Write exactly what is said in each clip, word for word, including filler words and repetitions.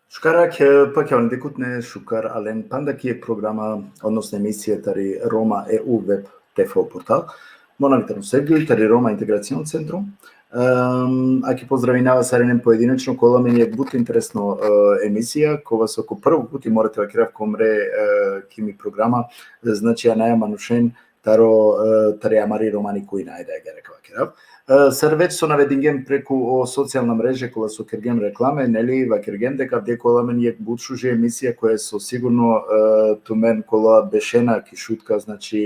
Šukar, e, pakjavlen dikhutne, šukar alen panda ki jekh programa, odnosno emisija tari Roma E U web T V portal. Mo nav tano Sergio, tari Roma Integracion Centro. Um, ake pozdravinava sarinen poedinečno, ka ovel amen jekh but interesno, e, emisija, kova so ko prvo puti mora te vakerav ko mre, e, ki mi programa, znači, anaja manušen taro, e, tari amari romani kujna, ajde, agjaar ka vakerav. E, sar već so navedingjem preku o socijalna mreže, kola so kergjem reklame, neli, vakergjem deka avdive ka ovel amen jekh but šuži emisija koja so sigurno, e, tumen kola bešena ki Šutka, znači,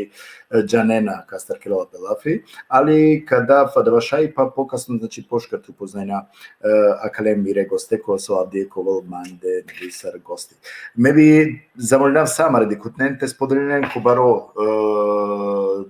e, džanena kastar kerela pe lafi, ali ka dav adava šajipa pokasno, znači, pošukar te upoznajna, e, akale mire goste kola so avdive ka ovel mande, neli, sar gosti. Me bi zamolinav sa amare dikhutnen te spodelinen ko baro, e,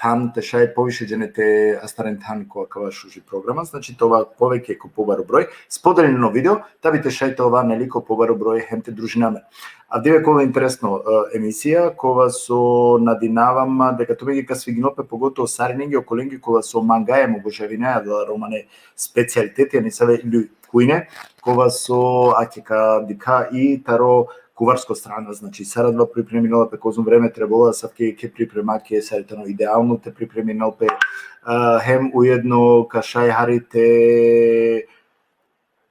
than, te šaj poviše džene te astaren than ko akava šuži programa, znači, te ova poveke ko pobaro broj, spodelinen o video, ta bi te šaj te ova, neli, ko pobaro broj hem te družina amen. Avdive ka ovel interesno, e, emisija, kova so nadinava ma deka tumenge ka sviginol pe, pogotovo sarinenge okolenge kola so mangaja hem obožavinaja adala romane specijaliteti, a nisave lju-, kujne, kova so ake ka dikha i taro kuvarsko strana, znači, sar adava pripreminela pe, kozom vreme trebela, asavke ke pripremake, sar tano idealno te pripreminel pe, e, hem ujedno ka šaj hari te,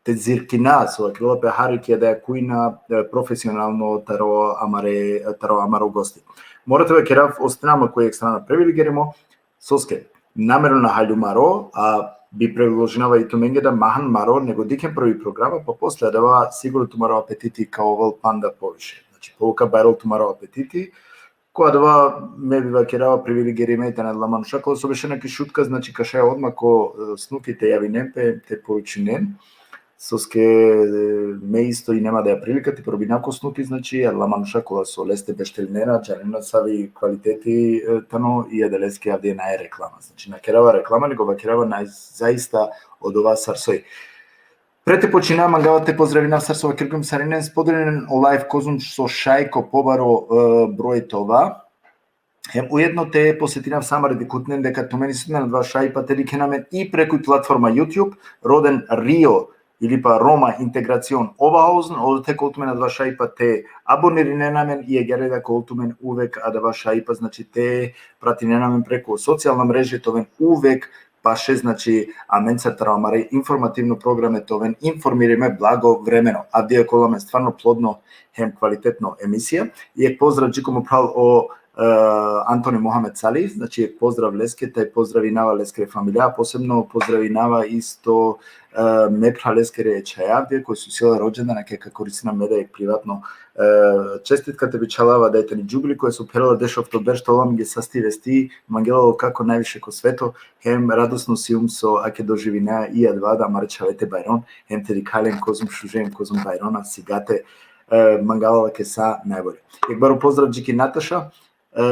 te zirkina, so kerela pe hari ki adaja kujna, e, profesionalno taro amare, taro amaro gosti. Mora te vakerav, ostinava ma ko jekh strana privilegirimo, soske namerno na haljum maro, a bi predložinava i tumenge da ma han maro, nego dikhen prvi programa, pa posle adava sigurno tumaro apetiti ka ovel panda poviše. Znači, povuka barol tumaro apetiti, ko adava me bi vakerava privilegirime tane adala manuša kola so bešena ki Šutka, znači, ka šaj odma ko, e, Snuki te javinen pe, te poručinen, soske, e, me isto ine ma adaja prilika te probinav ko Snuki, znači, adala manuša kola so leste beštelinena, džanena savi kvaliteti, e, tano, i adaleske avdive nae reklama. Znači, na kerava reklama, nego vakerava na zaista odova sar soj. Pre te počina, mangava te pozdravinav, sar so vakergjum, sarinen spodelinen o live kozom so šaj ko pobaro, e, broj te ova. Hem ujedno te posetinav sa amare dikhutnen deka tumen isi tumen adava šajipa te dikhen amen i preku platforma YouTube, roden Rio, ili pa Roma Integracion Oberhausen, odote ka ovel tumen adava šajipa te abonirinen amen, i agjaar da ka ovel tumen uvek adava šajipa, znači, te pratinen amen preku socijalna mreže, te oven uvek paše, znači, amencar taro amare informativno programe, te oven informirime blagovremeno. Avdive ka ovel amen stvarno plodno hem kvalitetno emisija. Jekh pozdrav dži ko mo phral o, e, Antoni Muhamed Sali, znači, jekh pozdrav leske, taj pozdravinava leskere familija, posebno pozdravinava isto, e, me phraleskere čhajavde, koj so isi la rođendan, ake ka koristina me da jekh privatno, e, čestitka te bičhalava, da i tani džubili koja so pherela dešofto berš, te ovel amenge sasti vesti, mangela la kako najviše ko sveto, hem radosno sijum so ake doživina i adava da amare čhave te bajron, hem te dikha len kozom šuže hem kozom bajrona, sigate, e, mangava lake sa najbolje. Jekh baro pozdrav dži ki Nataša, e,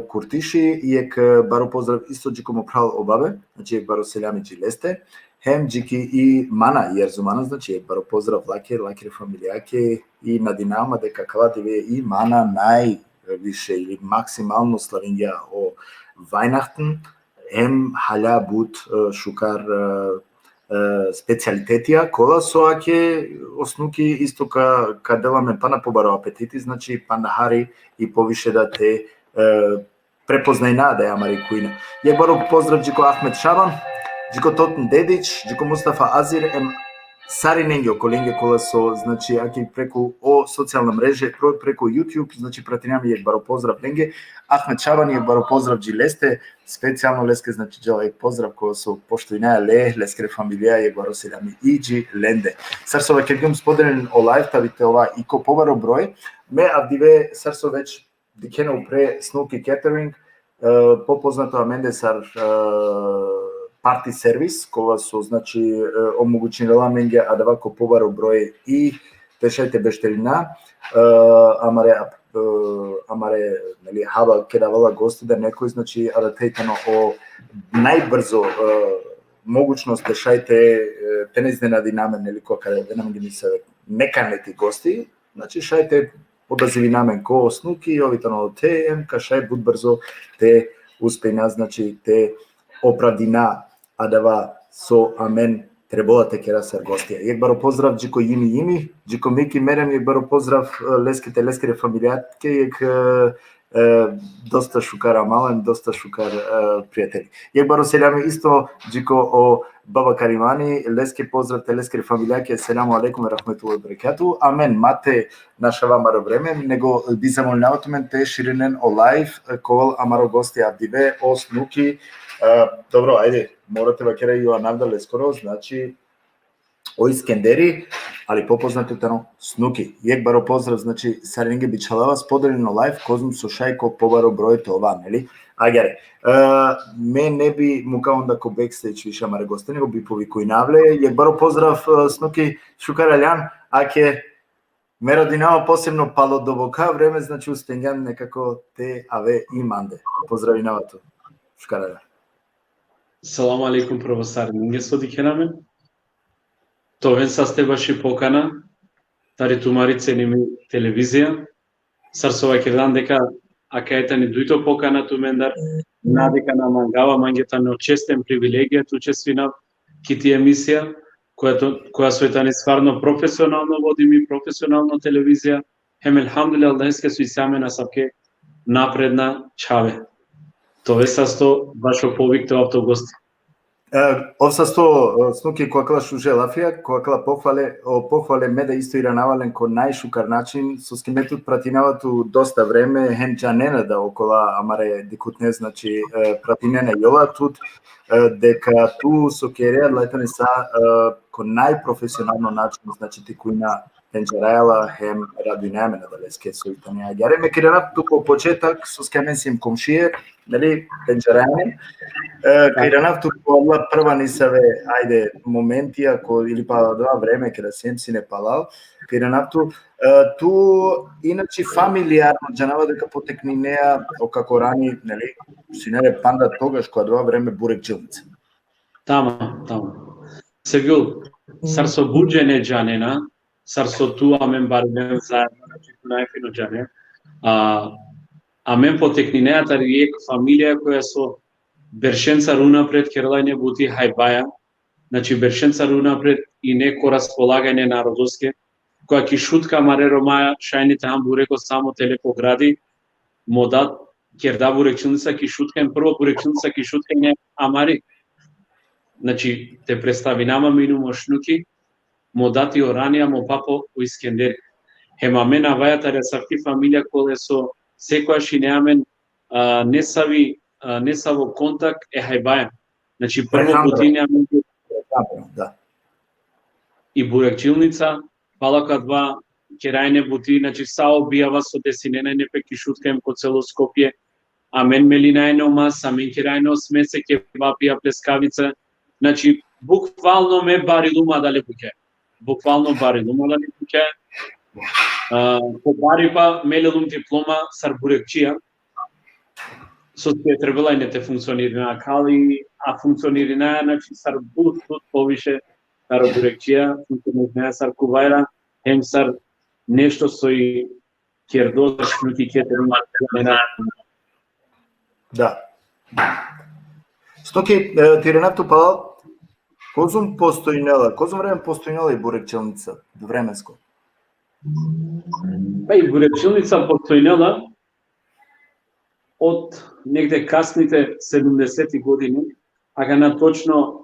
Kurtiši, i jekh, e, baro pozdrav isto dži ko mo phral o Babe, znači, jekh baro selami dži leste, hem dži ki i Mana, Jerzumana, znači, jekh baro pozdrav lake, lakere familijake, i nadinava ma deka akala dive i Mana najviše ili maksimalno slavingja o Weihnachten, hem halja but, e, šukar, e, e, specijalitetija, kola so ake o Snuki isto ka, ka del amen pana pobaro apetiti, znači, pana hari i poviše da te, e, prepoznajna da i amari kujna. Jekh baro pozdrav dži ko Ahmed Šaban, dži ko Toton Dedić, dži ko Mustafa Azir, em sarinenge okolenge kola so, znači, ake preku o socijalna mreže, pro-, preku YouTube, znači, pratinena amen, jekh baro pozdrav lenge. Ahmed Šaban, jekh baro pozdrav dži leste, specijalno leske, znači, džala jekh pozdrav, ko so poštujnaja le, leskere familija, jekh baro selami i dži lende. Sar so vakergjum, spodelinen o live, ta bi te ova i ko pobaro broj. Me avdive, sar so već dikhena upre, Snuki Catering, e, popoznato amende sar, e, party servis, kova so, znači, e, omogućinela amenge adava ko pobaro broj i te šaj te beštelina, e, amare, e, amare, neli, haba keda avela gosti da nekoj, znači, adate tano o najbrzo, e, mogućnost te šaj te, e, te na iznenadina amen, neli, ko keda avena amenge nesave nekaneti gosti, znači, šaj te odazivina amen ko Snuki, ov i tano te, em ka šaj but brzo te uspejna, znači, te opravdina adava so amen Trebola te kera sar gostija. Jekh baro pozdrav dži ko Jimi Jimi, dži ko Miki Merem, jekh baro pozdrav, e, leske te leskere familijake, jekh, e, e, dosta šukar amalen, dosta šukar, e, prijatelj. Jekh baro selami isto dži ko o Baba Karimani, leske pozdrav te leskere familijake, selamu alejkum ve rahmetullahi ve berekatuhu. Amen, ma te našava amaro vreme, nego bi zamolinav tumen te širinen o live, e, kol amaro gosti avdive, o Snuki, e, dobro, ajde, mora te vakera i o anav da leskoro, znači, o Iskenderi, ali popoznato tano Snuki. Jekh baro pozdrav, znači, sarinenge bičhalava, spodelinen o live, kozom so šaj ko pobaro broj te ova, neli? Agjaar, e, me ne bi muka onda ko backstage više amare goste, nego bi povikujnav le. Jekh baro pozdrav, e, Snuki, šukar aljan, ake me radujnava posebno palo doboka vreme, znači, uspengjan nekako te ave i mande. Pozdravinava tu. Šukar aljan. Selamu alejkum, prvo sarinenge so dikhena amen. Te oven saste baši pokana tari tumari cenimi televizija. Sar so vakerdan deka akaja tani dujto pokana tumendar, na deka na mangava, mange tano čest hem privilegija te učestvinav ki ti emisija, koja to, koja soj tani stvarno profesionalno vodimi, profesionalno televizija, hem elhamdulillah, Allaheske so isi amen asavke napredna čhave. Te ove sasto bašo povik te ovav to gosti. E, ov sasto, e, Snuki, ko akala šuže lafija, ko akala pohvale, o pohvale me da isto iranava len ko najšukar način, soske me tut pratinava tu dosta vreme, hem džanena da okola amare dikhutne, znači, e, pratinena i ola tut, e, deka tu so kerea, lajtane sa, e, ko najprofesionalno način, znači, tikujna pendžaraja la hem radujnaja amen adaleske so i tani agjaar. Me ka iranav tu ko početak, soske amen siem komšie, neli, pendžaraja amen. E, ka iranav tu ko adala prva nesave, ajde, momentija, ko, ili pa adava vreme, keda siem sine palal, ka iranav tu, e, tu, inače, familijarno, džanava deka potekninea, o, kako rani, neli, sine le panda togaš ko adava vreme burekdžilnica. Tamam, tamam. Sevgjul, sar so but džene džanena, sar so tu amen barinen zaedno, znači, tu najfino džane. A, amen potekninea tari jekh familija koja so beršencar unapred kerela ine buti hajbaja, znači, beršencar unapred ine ko raspolaganje narodoske, koja ki Šutka amare Romaja šaj ine te han bureko samo te le pogradi, mo dat kerda burekčilnica ki Šutka, hem prvo burekčilnica ki Šutka ine amari. Znači, te predstavinav amen, ine mo Šnuki, mo dati o Rania, mo papo o Iskenderi. Hem amen avaja tari asavki familija kole so sekojaš ine amen, a, nesavi, a, nesavo kontakt e hajbaja. Znači, prvo buti ine amen, da. I burekčilnica, pala ko adava keraja ine buti, znači, sa o bijava so desinena ine pe ki Šutka hem ko celo Skopje, amen melinaja ine o masa, amen keraja ine o smese, kebapija, pleskavica. Znači, bukvalno me barilum adale bukja. Bukvalno barilum adale bukja. A, po baripa me lelum diploma sar burekčija. Soske trebela ine te funkcionirina akali, a funkcionirinaja, znači, sar but, but poviše taro burekčija, funkcionirinaja sar kuvajra, hem sar nešto so i kerdo Šnuki Catering. Da. Snuki, e, te iranav tu palal, kozom postojnela, kozom vreme postojnela i burekčilnica, vremensko? Pa i burekčilnica postojnela od negde kasните sedumdeseti godini, akana točno,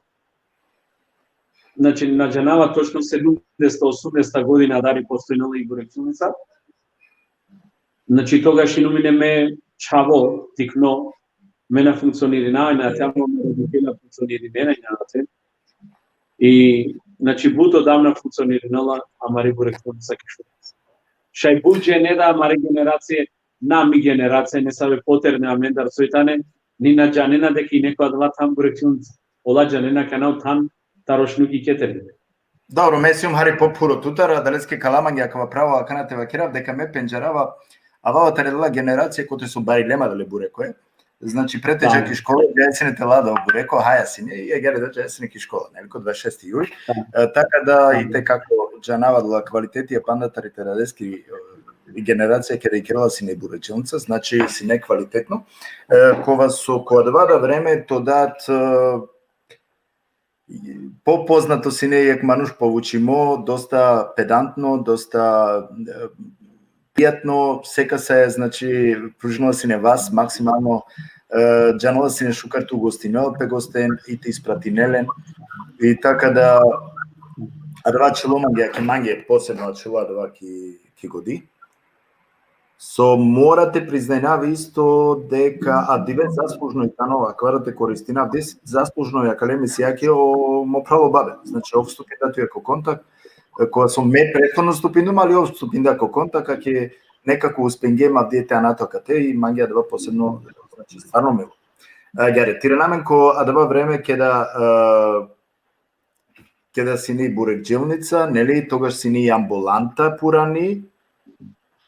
znači, na džanava točno sedumdeseta, osumdeseta godina dali postojnela i burekčilnica. Znači, togaš inum ine me čhavo, tikno, me na funkcionirinav ine ate, amo me roditelja funkcionirinena ine ate. I, znači, but odavna funkcionirinela amari burekčilnica ki Šutka. Šaj but džene da amare generacije, na mi generacija, nesave poterne amendar soj tane, ni na džanena deka ine ko adava than burekčilnica. Ola džanena kana o than taro Šnuki Catering. Dobro, me sium hari pophuro tutar, adaleske kala mange akava pravo akana te vakerav, deka me pendžarava, avava tari adala generacija kote so barilem adale burekoja. Znači, preteža ki škola džaja sine te lada o bureko, haja sine, i agjaar da džaja sine ki škola, neli, ko dvadeset šesti juli. E, taka da, i te kako džanava adala kvalitetija panda tari te dadeski, e, i generacija keda ikerela sine burekčilnica, znači, sine kvalitetno. E, kova so ko adava da vreme to dat, e, По-познато сине јек мануш повучимо, доста педантно, доста, е, пријатно, секај се, значи, пружинала сине вас максимално, е, џанела сине шукар ту гостинел пе гостен и те испратинелен. И така да, адава ачло манге, аки манге посебно ачло адава ки, ки годи. So mora te priznajnav isto deka avdive zaslužno i tano, akava da te koristina, avdive zaslužno i akale emisija ki o mo pravo babe. Znači, ov stupinda tu ko kontakt, koga so me prethodno stupindum, ali ov stupinda ko kontakt, ake nekako uspingjem avdive te ana tu akate i mange adava posebno, znači, stvarno milo. E, gari, te irana amen ko adava vreme keda, e, keda sine i burekdžilnica, neli, togaš sine i ambulanta purani,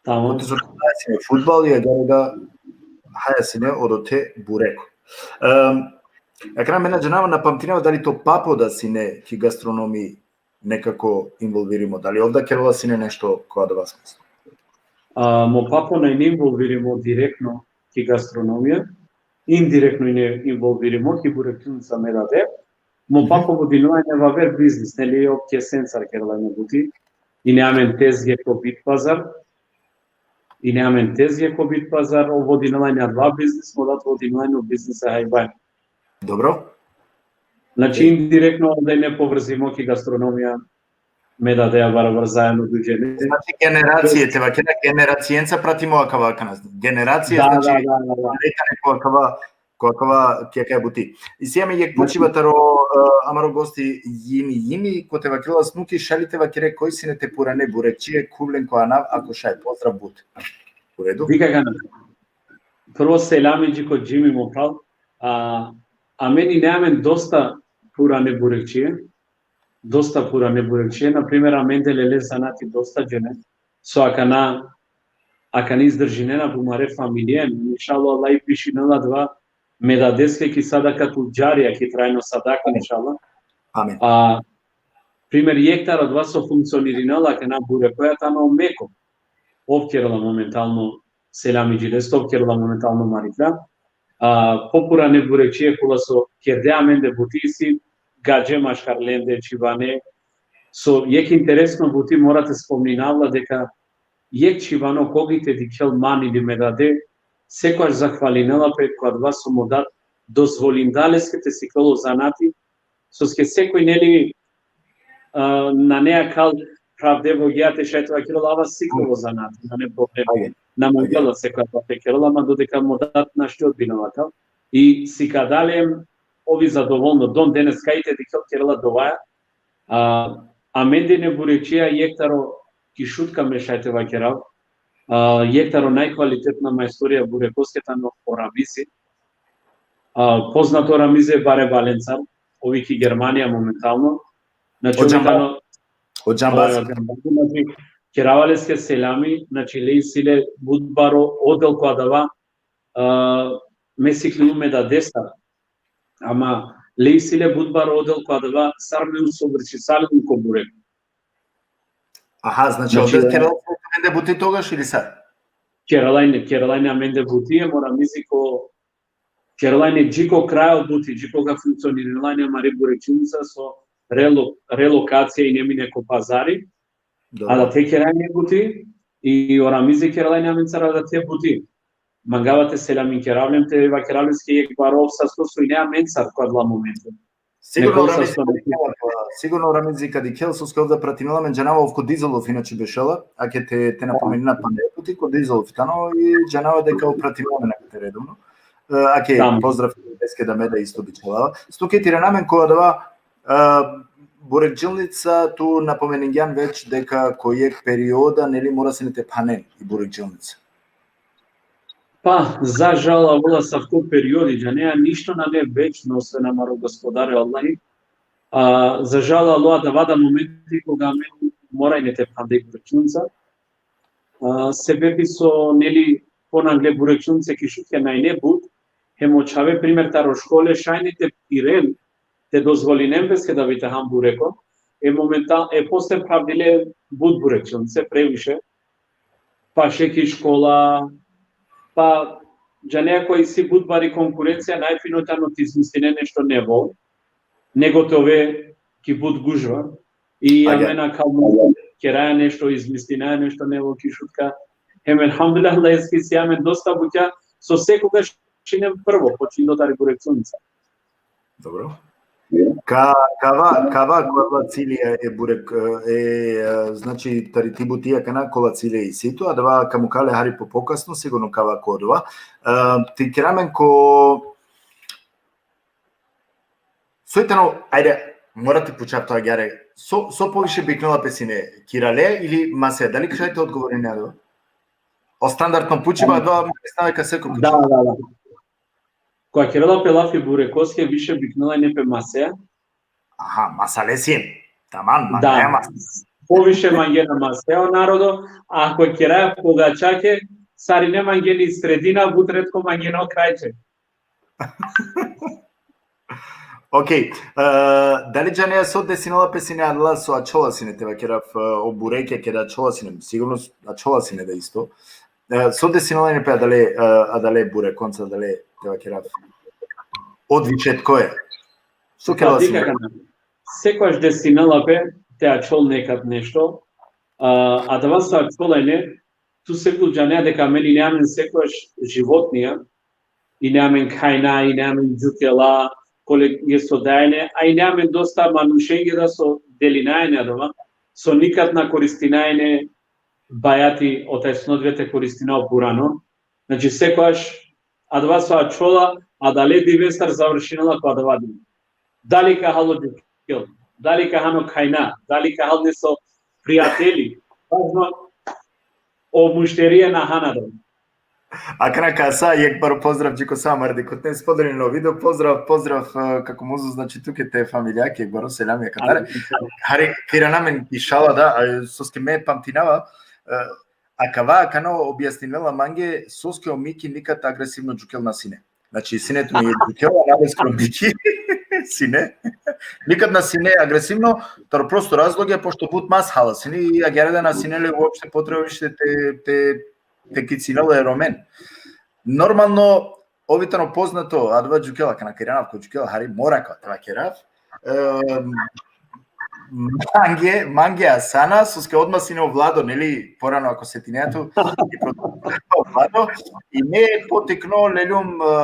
Tamam. Ote so haja sine fudbal, i agjaar da haja sine odote bureko. Em, akana me na džanava, na pamtinava dali to papo da sine ki gastronomi nekako involvirimo, dali ov da kerela sine nešto ko adava smislo? A, mo papo na ine involvirimo direktno ki gastronomija, indirektno ine involvirimo ki burekdžilnica me dade. Mo Mhm. papo vodinela ine vaver biznis, neli, ov kesencar kerela ine buti. Ine amen tezge ko Bit Pazar. Ine amen tezge ko Bit Pazar, ov vodinela ine adava biznis, mo dad vodinela ine o biznis e hajbaj. Dobro. Znači, E. indirektno da ine povrzimo ki gastronomija, me dade, a barabar zaedno duj džene. Znači, generacije, te vakera, generacijenca pratimo akava akana. Generacije, Da, znači, da, da, da, da. Ko akava, ko akava, ki akaja buti. Isi amen jekh Znači pučiba taro, e, amaro gosti Jimi. Jimi, kote vakerela: Snuki, šaj li te vakere koj sine te purane burekčije, kuvlen ko anav, ako šaj. Pozdrav but. U redu? Dikh akana. Prvo selami dži ko Jimi, mo phral. A, amen ine amen dosta purane burekčije. Dosta purane burekčije. Na primer, amende lele zanati dosta džene. So akana, akana izdržinena pumare familijen, inšallah, Allah i pišinela adava me dadeske ki sadakatul džarija, ki trajno sadaka, inšallah. Amin. A, primer, jekh taro adava so funkcionirinela akana burekoja tano Meko. Ov kerela momentalno, selami dži leste, ov kerela momentalno marifla. A, popurane burekčije kola so kerde amende buti isi gadže maškar lende, čhibane. So jekh interesno buti mora te spomninav la, deka jekh čhibano kogaj te dikhel man ili me dade, sekogaš zahvalinela pe ko adava so mo dad dozvolinda leske te siklol o zanati, soske sekoj, neli, a, nane akal pravde vogja te šaj te vakerel: Ava, sikljol o zanati, nane problem. Ajde. Na mangela sekoj te kerel, ama dodeka mo dad našti odbinela akal. I sikada le em, ov i zadovolno, don denes kaj te dikhel kerela adovaja. A, amende ine burekčija jekh taro ki Šutka, me šaj te vakerav, a, jekh taro najkvalitetna majstorija burekoske tano o Ramizi. A, poznato Ramizi e bare balencar, ov i ki Germanija momentalno. Znači, o ov i džamba-, tano, o džambazi. O džambazi, znači, kerava leske selami, znači, lej isi le but baro odel ko adava, a, me sikljum me dadestar. Ama lej isi le but baro odel ko adava, sar me usovršisaljum ko burek. Aha, znači, znači, odel, e, kerela ine amende buti togaš ili sar? Kerela ine, kerela ine amende buti, em o Ramizi ko, kerela ine dži ko krajo buti, dži koga funkcionirinela ine amari burekčilnica, so relo-, relokacija ine amen ine ko pazari. Dobro. Adate kerela ine buti, i o Ramizi kerela ine amencar adate buti. Mangava te selaminkerav le em te vakerav leske jekh baro sasto so ine amencar ko adala momente. Sigurno o Ramizi ka dikhel, sigurno o Ramizi ka dikhel, soske ov da pratinela amen, džanava ov ko Düsseldorf inače bešela, ake te, te napomenina panda jekh puti, ko Düsseldorf tano i džanava deka ov pratinela amen akate redovno. E, ake, pozdrav leske, da me da isto bičhalava. Snuki, te irana amen ko adava, e, burekdžilnica, tu napomeningjan već deka ko jekh perioda, neli, mora sine te phanen i burekdžilnica. Pa, za žal, avela asavko periodi, džanea, ništo nane večno, osven amaro Gospodari Allahi. A, za žal, alo adava da momenti koga amen mora ine te phanda i burekčilnica. A, sebepi so, neli, ponangle burekčilnice ki Šutka na ine but, hem o čhave, primer, taro škole šaj ine te iren, te dozvolinen peske da bi te han bureko, e momental-, e posle pravdile but burekčilnice, previše, pa šaj ki škola, pa džanea, koj isi but bari konkurencija, najfino tano te izmislinen nešto nevo. nego te ove ki but gužva. I amen akal keraja nešto, izmislinaja nešto nevo ki Šutka. Hem elhamdulillah, Allaheske si amen dosta bukja, so sekogaš sinem prvo, počindol tari burekconica. Dobro. Ka, kava, kava, kava cilja e burek, e, e, znači, tari ti butija kana kola cilja isi tu, adava ka mukha le hari po pokasno, sigurno kava ko adava. E, te kera amen ko, so i tano, ajde, mora te pučav to agjaar, so, so poviše biknela pe sine, kirale ili masea, dali ka šaj te odgovorine adava? O standardno pučiba, adava me snave ka seko pučiba. Da, da, da. Koga kerela pe lafi burekoske, više biknela ine pe masea. Aha, masale sien. Tamam, da. Mangena masea. Poviše mangena masea o narodo, a ako keraja pogačake, sarine mangena i sredina, but retko mangena o krajče. Okej, e, dali džanea so desinela pe sine adala so ačhola sine, te vakerav, e, o bureke keda ačhola sine, sigurno ačhola sine da isto. E, so desinela ine pe adale, e, adale burekonca, adale, te vakerav, odvičetkoja. So kerela sine? Sekogaš desinela pe te ačhol nekad nešto, a, adava so ačhola ine, tu sekol džanea deka amen ine amen sekogaš životnija, ine amen khajna, ine amen džukela, kole so daja ine, a ine amen dosta manušenge da so delinaja ine adava, so nikad na koristinaja ine bajati, o tajsno dive te koristina o purano. Znači, sekogaš adava so ačhola, adale divestar završinela ko adava dive. Dali ka hal o džukel, dali ka han o khajna, dali ka hal neso prijateli. Važno, o mušterija na han adava. Akana ka sa, jekh baro pozdrav dži ko sa amare dikhutne, spodelinen o video, pozdrav, pozdrav, e, kako Muzo, znači, tuke, te familijake, jekh baro selami akate. Hari, ka irana amen ki šala, da, a, soske me pamtinava, e, akava, akana objasninela mange, soske o Miki nikad agresivno džukel na sine. Znači, sine tut džukel, analeskoro Miki, sine. Nikad na sine agresivno, taro prosto razlog e, pošto but mas hala sine, i agjaar da na sine le uopšte potreba više te, te, te kicinel e romen. Normalno, ov i tano poznato, adava džukel, akana ka iranav ko džukel, hari mora ka adava kerav. Em, mange, mange asana, soske odma sine o Vlado, neli, porano ako setinea tu, i pro-, o Vlado, i me potikno leljum, e,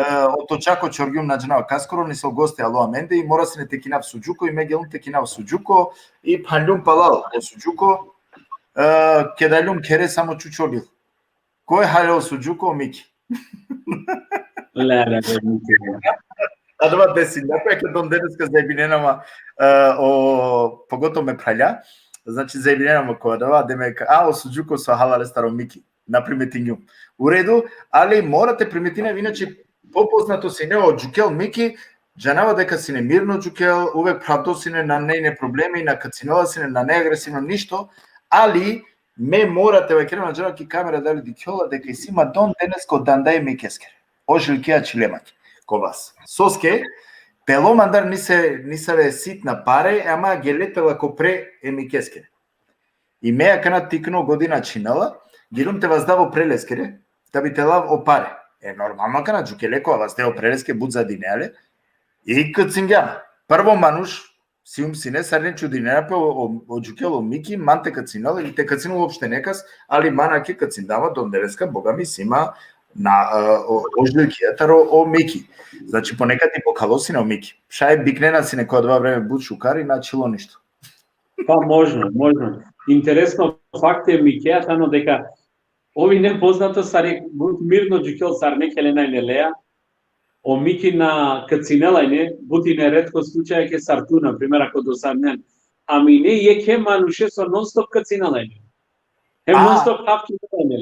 e, o točako čorgjum, na džanav kaskoro, neso goste alo amende, i mora sine te kinav sudžuko, i me geljum te kinav sudžuko, i phanljum palal o sudžuko, e, keda aljum khere, samo čučo lil. Koj haljo o sudžuko? O Miki. La, la, la, Miki. Adava desinela pe, ka, dondeneska zajebinena ma, e, o, pogotovo me phralja, znači, zajebinena ma ko adava, demek, a, o sudžuko so hala lestar, o Miki. Na primetingjum. U redu, ali mora te primetinav, inače, popoznato sine o džukel Miki, džanava deka sine mirno džukel, uvek phravdo sine, nane ine problemi, na kacinela sine, nane agresivno, ništo, ali me mora te vakerav, na džanav ki kamera dali dikhjola, deka isi ma dondenesko danda e Mikeskere. O Žilkija čhile ma ko vas. Soske, pelo mandar nise-, nisave sitna pare, ama gele te lako pre e Mikeskere. I me akana tikno godina čhinela, geljum te vazdav o pre leskere, da bi te lav o pare. E, normalno, akana džukele ko vazdea o pre leske, but zadinea le. I kacingjam. Prvo manuš, sium sine, sarine čudinena pe, o, o, o džukel, o Miki, man te kacinel, ili te kacinel uopšte nekas, ali man ake kacindava, dondeneska, Boga mi, si ma na, e, o, o Žilkija taro o Miki. Znači, ponekad i bokhalo sine o Miki. Šaj biknena sine ko adava vreme but šukar i na ačhilo ništo. Pa možno, možno. Interesno fakti e Mikea tano deka ov ine poznato sar jekh but mirno džukel, sar ne khelena ine leja. O Miki na kacinela ine, but ine retko slučaja ke sar tu, na primer, ako dosadnen. Ama ine jekhe manuše so non-stop kacinela ine. Hem non-stop hafkinela ine.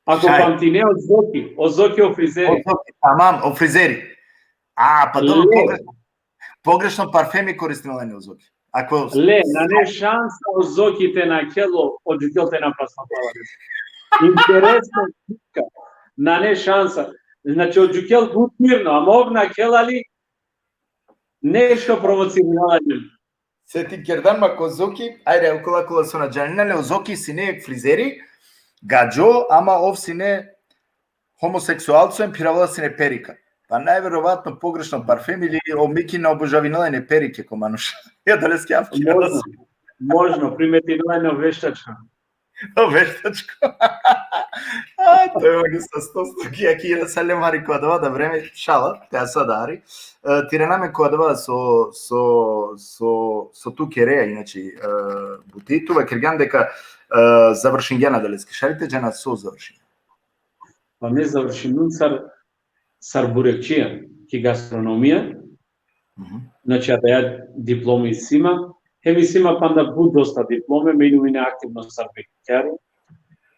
Ako pamtine, o Zoki, o Zoki o frizeri. O Zoki, tamam, o frizeri. A, pa dobro, pogrešno, pogrešno parfemi koristinela ine o Zoki. Ako... Le, nane šansa o Zoki te nakhel o, o džukel te na prasno pala. Interesno, nane šansa. Znači, o džukel but mirno, ama ov nakhela li, nešto provocirinela ine. Se ti kerdan ma ko Zoki, ajde, okola, okola so na džanena le, o Zoki sine jekh frizeri, gadžo, ama ov sine homoseksualco, em phiravela sine perika. Pa najverovatno pogrešno parfem ili o Miki na obožavinela ine perike ko manuša. Ja, adaleske ja Možno, možno, primetinela ine o veštačko. O veštačko. A, to je, mange, sa sto sto ki, aki, ja sa lem hari ko adava da vreme, šala, te asa da hari. E, te irana amen ko adava so, so, so, so tu kerea, inače, e, buti, tu vakergjan deka, e, završingjan adaleske. Šaj li te džana so završingjan? Pa me završinum sar, sar burekčija, ki gastronomija. Mhm. Znači, adaja diploma isi ma, hem isi ma panda but dosta diplome, me inum ine aktivno sar bekari.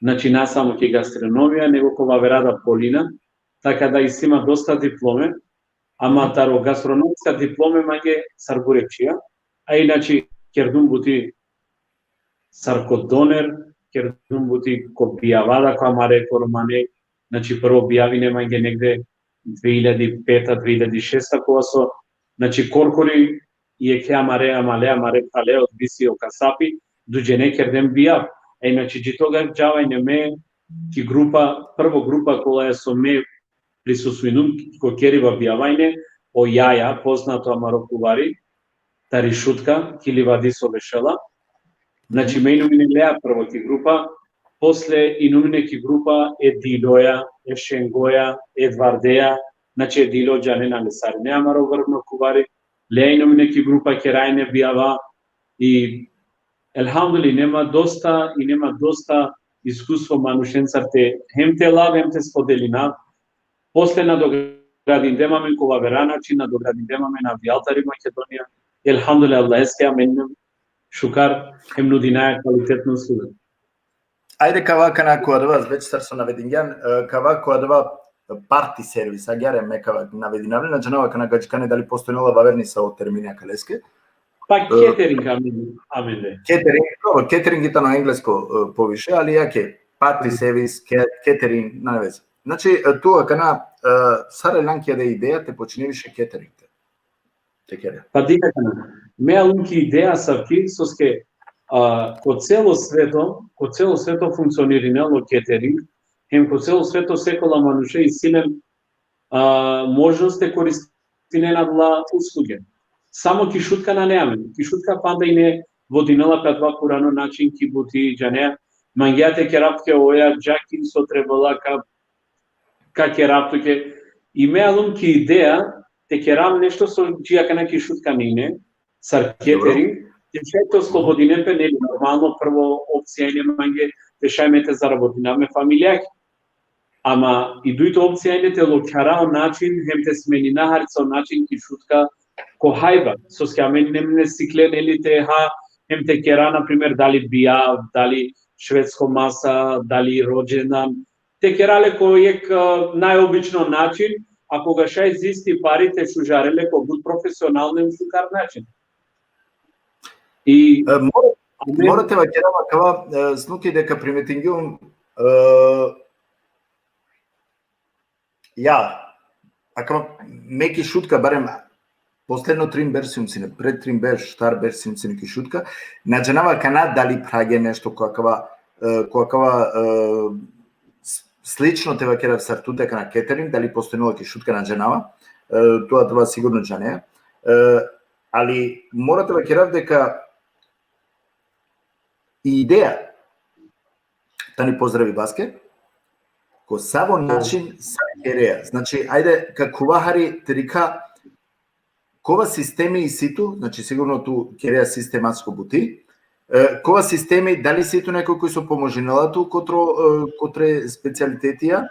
Znači, na samo ki gastronomija, nego ko vavera da polina, taka da isi ma dosta diplome, ama taro gastronomska diplome mange sar burekčija, a inače kerdum buti sar ko doner, kerdum buti ko bijava da ko amare ko romane, znači, prvo bijav ine mange negde dve iljadi peta, dve iljadi šesta, kova so, znači, korkori jekhe amare amale, amare phale, odvisi o kasapi, duj džene kerdem bijav. E, znači, dži toga džava ine me ki grupa, prvo grupa kola so me prisustvuinum ko keriba bijava ine o Jaja, poznato amaro kuvari, tari Šutka, ki livadi so bešela. Znači, me inum ine lea prvo ki grupa, posle inum ine ki grupa e Diloja, e Šengoja, e Edvardeja, znači, e Dilo džanena le sarine amaro vrvno kuvari, lea inum ine ki grupa, kera ine bijava, i elhamdulillah, ine ma dosta, ine ma dosta iskustvo manušencar te, hem te lav, hem te spodelinav. Posle nadogradingjem amen ko vavera način, nadogradingjem amen avdial tari Makedonija. Elhamdulillah, Allaheske, amen šukar, hem nudinaja kvalitetno usluga. Ajde, kava akana ko adava, već sar so navedingjan, e, kava ko adava parti servis, agjaar e, me kava navedinav le, na džanava akana gadžikane dali postojnela vaverni sa o termini akaleske. Pa, e, catering, amen, amen de. Catering, dobro, catering i tano englesko, e, poviše, ali jake, parti servis, ke-, catering, na veze. Znači, e, tu akana, e, sar aljan ki adaja ideja te počine više catering te, te kere? Pa dikh akana. Me alum ki ideja asavki, soske, a, ko celo sveto, ko celo sveto funkcionirinela o catering, hem ko celo sveto sekola manuše isi len, a, možnost te koristinen adala usluge. Samo ki Šutka nane amen. Ki Šutka panda ine vodinela pe adava purano način ki buti, džanea, mangea te kerav tuke oja, džakin so trebela ka, ka kerav tuke. I me alum ki ideja te kerav nešto so dži akana ki Šutka na ine, sar catering, te šaj te oslobodinen pe, neli, normalno, prvo opcija ine mange te šaj me te zarabotina me familijake. Ama i dujto opcija ine te lokjara o način, hem te smenina harica o način ki Šutka ko hajba. Soske amen inem nesikle, neli, te ha, hem te kera, na primer, dali bijav, dali švedsko masa, dali rodžendan, te kera le ko jekh, e, najobično način, a koga šaj izisti pari te šužare le ko but profesionalno hem šukar način. I, e, mora, mora te vakerav akava, e, Snuki, deka primetingjum, e, ja, akava, me ki Šutka, barem posledno trin berš sijum sine, pred trin berš, štar berš sijum sine ki Šutka, na džanava akana dali phravge nešto ko akava, e, ko akava, e, s-, slično te vakerav sar tute akana catering, dali postojnela ki Šutka, na džanava, e, tu adava sigurno džanea. E, ali mora te vakerav deka ideja tani pozdravibaske, ko savo način sa kerea. Znači, ajde, ka khuva hari te dikha kova sistemi isi tu, znači, sigurno tu kerea sistematsko buti, e, kova sistemi, dali isi tu nekoj koj so pomožinela tu kotre, e, kotre specijalitetija,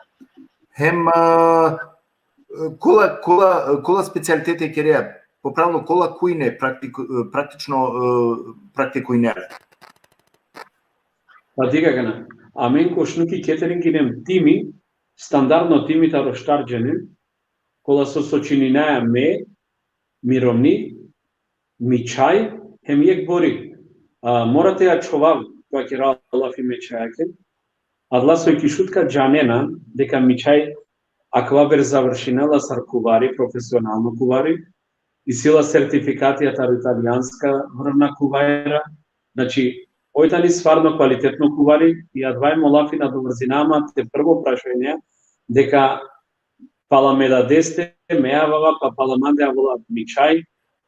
hem, e, kola, kola, kola specijaliteti kerea, popravno, kola kujne praktik-, praktično, e, praktikujnea le? Pa dikh akana, amen ko Šnuki catering inem timi, standardno timi taro štar džene, kola so sočininaja me, mi romni, mi čhaj, hem jekh bori. A, mora te ačhovav, koga kera lafi me čhajake, adala so i ki Šutka džanena deka mi čhaj akava berš završinela sar kuvari, profesionalno kuvari, isi la sertifikatija taro italijanska vrvna kuvajra, znači, oj tani stvarno kvalitetno kuvari, i adava i mo lafi, nadovrzinav ma te prvo prašanje, deka pala me dadeste me avava, pa pala mande avela mi čhaj.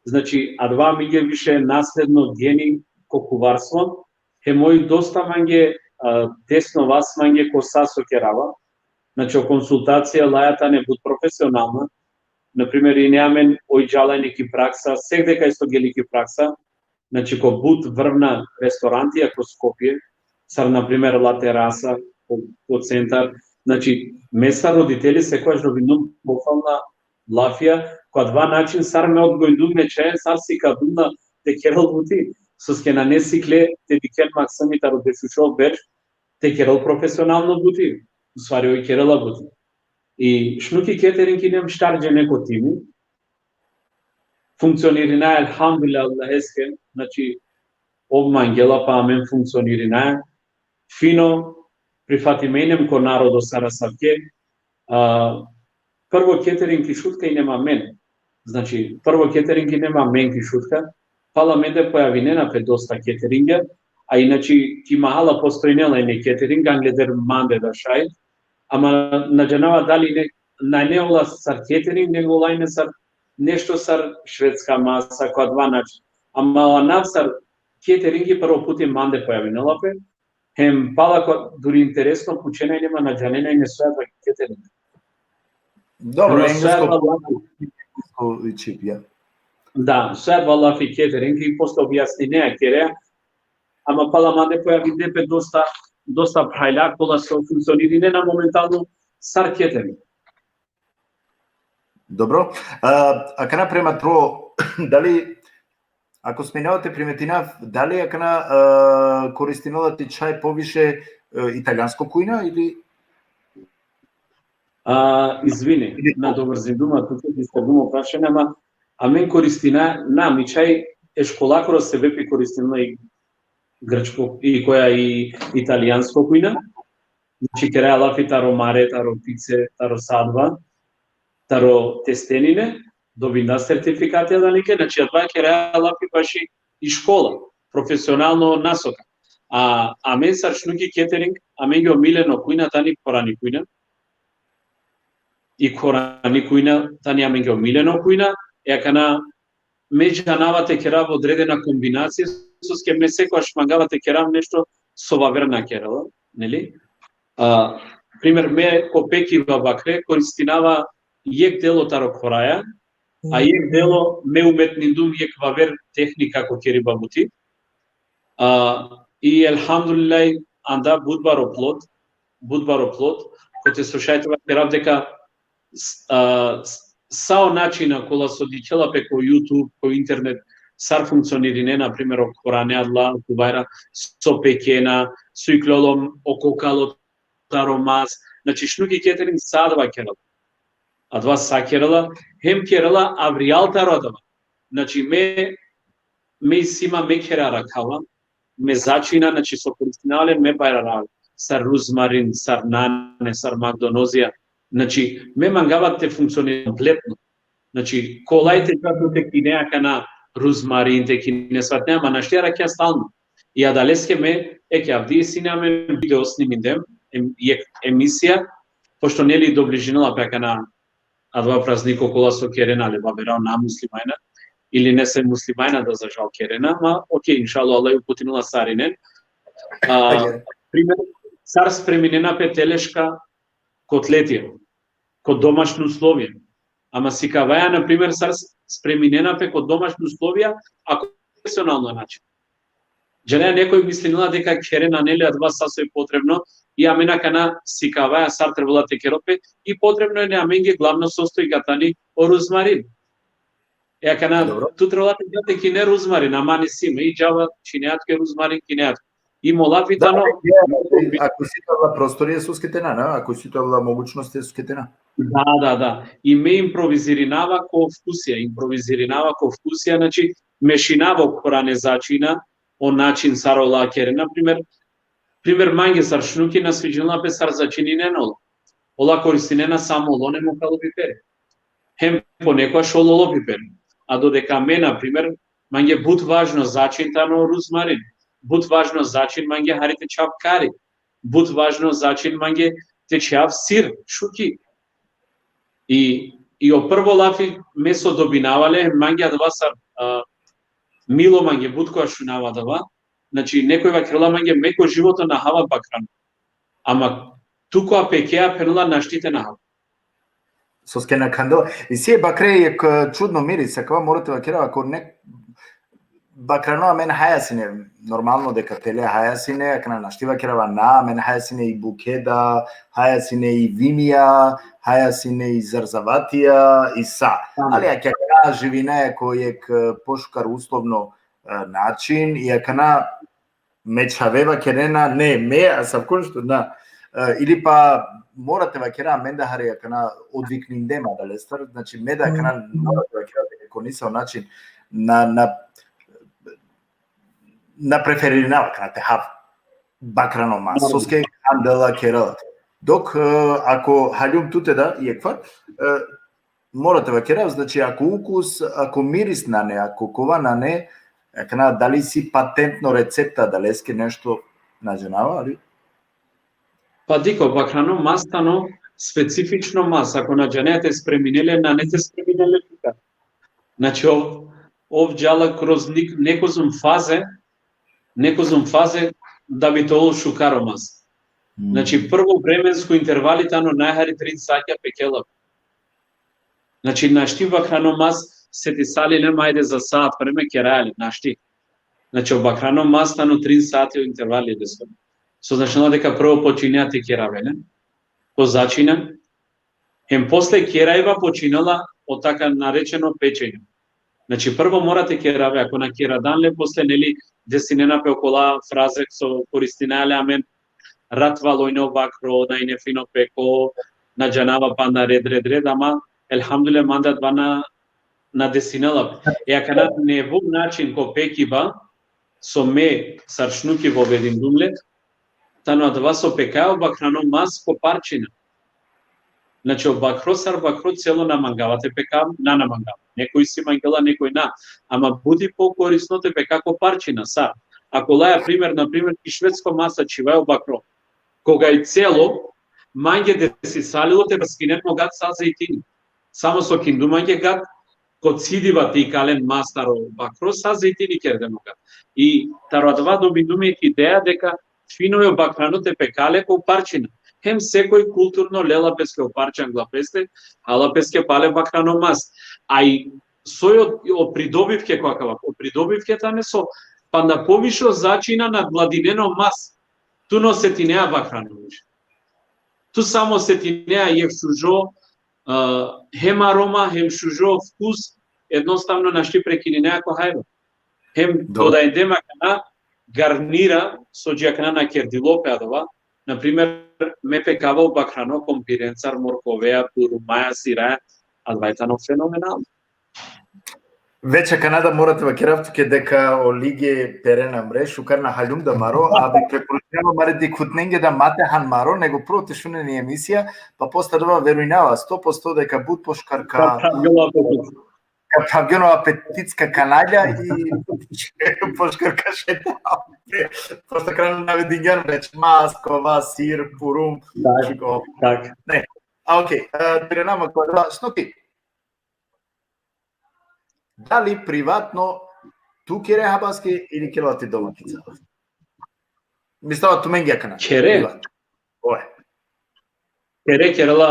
Znači, adava amenge više nasledno geni ko kuvarstvo, hem oj dosta mange, a, tesno vas mange ko sa so kerava. Znači, o konsultacija laja tane but profesionalna. Na primer, ine amen oj džala ine ki praksa, segde kaj so geli ki praksa, znači, ko but vrvna restorantija ko Skopje, sar, na primer, La Terasa, ko, ko centar. Znači, me sar roditeli sekogaš dobindum pohvalna lafija, ko adava način sar me odgojindum me čhajen, sar sikavdum na te kerel buti, soske nane sikle te dikhen maksimi taro dešušov berš, te kerel profesionalno buti, u stvari oj kerela buti. I Šnuki Catering inem štar džene ko timi, funkcionirinaja, elhamdulillah, Allaheske, znači, ov mangela pa amen funkcionirinaja, fino, prifatime inem ko narodo sar asavke, a, prvo catering ki Šutka inem amen. Znači, prvo catering inem amen ki Šutka, pala mende pojavinena pe dosta cateringa, a inače ki mahala postojinela ine catering, angleder mande da šaj, ama na džanava dali ine, nane ola sar catering, nego ola ine sar nešto sar švedska masa, ko adava način. Ama o anav sar cateringi prvo puti mande pojavinela pe, hem pala ko, duri interesno pučena ine, ma na džanena ine so adava catering. Dobro, Ama so englesko, adava lafi, englesko i čhib, ja. Da, so adava lafi catering, i posle objasninea kerea, ama pala mande pojavinde pe dosta, dosta phralja, kola so funkcionirinena momentalno sar catering. Dobro. A, akana prema tro, dali, ako sminava te primetinav, dali akana, a, koristinela ti čhaj poviše, e, italijansko kujna ili? A, izvini, ili nadovrzindum, a tu te disturbum o prašanje, ama amen koristina, na, mi čhaj e školakoro sebepi koristinela i grčko, i koja i italijansko kujna. Znači, keraja lafi taro mare, taro pice, taro sa adava, taro testenine, dobinda sertifikati adalike, znači, adava keraja lafi baši i škola, profesionalno nasoka. A, amen sar Šnuki Catering, amenge omiljeno kujna tani khorani kujna. I khorani kujna tani amenge omiljeno kujna, e akana me džanava te kerav odredena kombinacija, soske me sekogaš mangava te kerav nešto so vaver na kerela, neli? A, primer, me ko pekiba bakre koristinava jekh delo taro khoraja, a jekh delo me umetnindum jekh vaver tehnika ko keriba buti. A, i elhamdulillah, anda but baro plod, but baro plod, kote so šaj te vakerav deka s-, a, s-, sa o načina kola so dikhela pe ko YouTube, ko internet, sar funkcionirinena, na primer, o khorane adala, o kuvajra, so pekena, so iklolo o kokalo taro mas, znači, Šnuki Catering sa adava kerela. Adava sa kerela, hem kerela avrijal taro adava. Znači, me, me isi ma me khere arakhava, me začina, znači, so koristinava len, me bajrarava, sar ruzmarin, sar nane, sar magdonozija. Znači, me mangava te funkcionira kompletno. Znači, kolaj te dža tu te kine akana ruzmarin, te kine svatne, ama našti arakhja stalno. I adaleske me, eke, avdi sine amen video snimindem, em-, jekh emisija, pošto, neli, dobližinela pe akana adava prazniko kola so kerena, le, vavera, o na muslimanja, ili nese muslimanja da za žal kerena, ama okej, inšallah, Allah uputinela sarinen. A, primer, sar spreminena pe teleška kotletija, ko domašna uslovija. Ama sikavaja, na primer, sar s-, spreminena pe ko domašna uslovija, a ko profesionalno način. Džanea, nekoj mislinela deka kherena, neli, adava sa so i potrebno, i amen akana sikavaja sar trebela te kerel pe, i potrebno e, ne, amenge glavno sostojka tani o ruzmarin. E akana, dobro, tu trebela te dža te kine ruzmarin, ama nisi, me i džava, činea tuke ruzmarin, kinea tuke. I mo lafi tano, ako isi tu adala prostorija, soske te na, na, ako isi tu adala mogućnost, soske te na. Da, da, da. I me improvizirinava ko vkusija, improvizirinava ko vkusija, znači, mešinava o khorane začina, o način sar ola kerena, na primer, primer, mange sar Šnuki na sviđinela pe sar začininen ola. Ola koristinena samo olon hem o kalo piperi. Hem ponekogaš o lolo piperi. A dodeka me, na primer, mange but važno začin tano ruzmarin. But važno začin mange hari te čhav kari. But važno začin mange te čhav sir, šuki. I I o prvo lafi me so dobinava le, mange adava sar, a, milo mange, but koga šunava adava. Znači, nekoj vakerela mange, me ko životo na hava bakrano. Ama tu koga pekea, phenela, našti te na hava. Soske na khandela. Isi e bakre jekh, e, čudno miris, akava mora te vakerav, ako ne, bakrano amen haja sine, normalno deka tele haja sine, akana našti vakerava na, amen haja sine i bukeda, haja sine i vimija, haja sine i zarzavatija, i sa. Amen. Ali akana živinaja ko jekh, e, pošukar uslovno, e, način, i akana me čhave vakerena, ne, me, asavko nešto, na. E, ili pa mora te vakera, amen da hari akana odviknindem adalestar, znači me da akana mora te vakera, ko nisavo način, na, na, na preferirinav akana te hav bakrano mas, soske khandela, kerela. Dok, e, ako haljum tute da, jekh far, e, mora te vakerav, znači, ako ukus, ako miris nane, ako kova nane, akana, dali isi patentno recepta, adaleske nešto na džanava, ali? Pa dikh, o bakrano mas tano specifično mas, ako na džanea te spremine le, nane te spremine le tuka. Znači, ov, ov džala kroz nik-, nekozom faze, nekozom faze da bi te ol šukar o mas. Znači, prvo vremensko intervali tano najhari trin satja pekela. Znači, našti bakrano mas setisali le, ajde, za sat vreme keraja le, našti. Znači, o bakrano mas tano trin sati o intervali lesko. So značinela deka prvo počinea te kerave le, ko začina, hem posle kerajba počinela o taka narečeno pečenje. Znači, prvo mora te kerave, ako na keradan le, posle, neli, desinena pe okola fraze so koristinaja le amen, rat valojno bakro, na ine fino peko, na džanava, panda red, red, red, ama, elhamdulillah, mande adava na, na desinela pe. E akana nevo način ko pekiba, so me sar šnuki vovedindum le, tano adava so pekaja o bakrano mas ko parčina. Znači, o bakro sar bakro celo na mangava te pekav, na, na mangava. Nekoj si mangela, nekoj na. Ama but i pokorisno te peka ko parčina, sar. Ako laja primer, na primer, ki švedsko masa čhivaja o bakro. Koga i celo, mange desisalilo te vaskinen mo gad sa zejtini. Samo so kindu mange gad, ko cidiba te ikalen mas taro bakro, sa zejtini kerden o gad. I taro adava dobindum jekh ideja deka fino e o bakrano te peka le ko parčina. Hem sekoj kulturno lela peske o parče angla peste, hala peske pale bakrano mas. A i soj o, o pridobivke ko akava, o pridobivke tane so, panda poviše začina nadgladinena o mas, tu na osetinea bakrano više. Tu samo osetinea jekh šužo, a, hem aroma, hem šužo vkus, ednostavno našti prekininea ko hajba. Hem dodajndem akana garnira, so dži akana na kerdilo pe adava. Na primer, me pekava o bakrano kon pirencar, morkoveja, purumaja, siraja, adava tano fenomenalno. Već akana da mora te vakerav tuke deka o lige perena mre, šukar na haljum da maro, a bi preporučinava mare dikhutnenge da ma te han maro, nego prvo te šunen i emisija, pa posle adava verujnava sto posto deka but pošukar ka, ka phravgjon o apetit, ka phravgjon o apetit, ka kanalja i pošukar ka šeta. Pošto akana navedingjan već mas, kova, sir, purum, šuko. Tak. Ne. A, okej, e, te irana ma ko adava, Snuki. Dali privatno tu kere hajbaske ili kerela ti domaćica? Mislava tumenge akana. Kere? Privatno. Oje. Kere, kerela,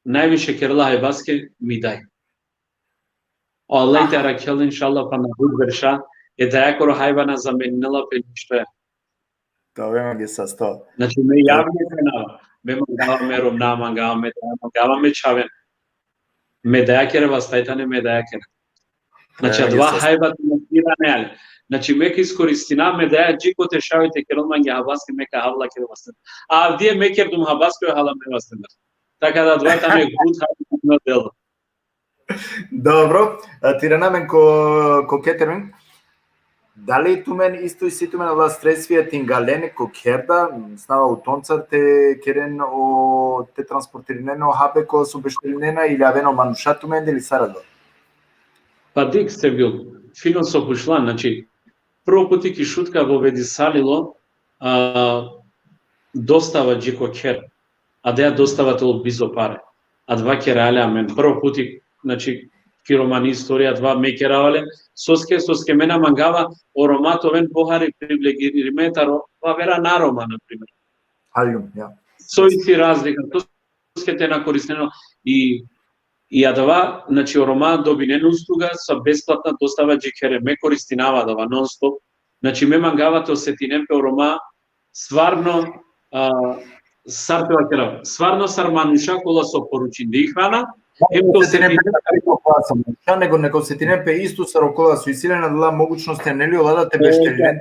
najviše kerela hajbaske mi daj. O Allah te arakhel, inšallah, pana but berša, e dajakoro hajba na zameninela pe ništo. To ove mange sasto. Znači, me javno phenava, me mangava me romna, mangava me daja, mangava me čhaven. Me dajakere vasta i tane, me dajakere. Znači, adava hajba te na kira neali. Znači, me ka iskoristina me daja dži kote šaj te kerel mange hajbaske, me ka hav lakere vaste. A avdive me kerdum hajbaske, hala me vaste. Taka da adava tano but hajba delo. Dobro, e, te irana amen ko, ko catering. Dali tumen isto isi tumen ola sredstvija te ingalen ko kher da, snava autoncar te keren o, te transportirinen o habe ko so bešterinena, ili aven o manuša tumen, ili sar adava? Pa dikh, Sevgjul, fino so pučlan, znači, prvo puti ki Šutka vovedisalilo, a, dostava dži ko kher, a adaja dostava te ol bizo pare. adava kerale amen. Prvo puti, znači, ki romani istorija adava me kerava le, soske, soske me na mangava o Roma te oven pohari privilegirime taro vavera na Roma, na primer. Haljum, ja. So isi razlika, soske te na koristinen i, i adava, znači, o Roma dobinen usluga sa besplatna dostava dži khere, me koristinava adava non stop. Znači, me mangava te osetinen pe o Roma stvarno, a, sar te vakerav, stvarno sar manuša kola so poručinde i hrana, hem te Osetinen osetinen pe na kola so manuša, nego, nego osetinen pe isto sar okola so isi len adala mogućnost, neli, ola da te beštelinen.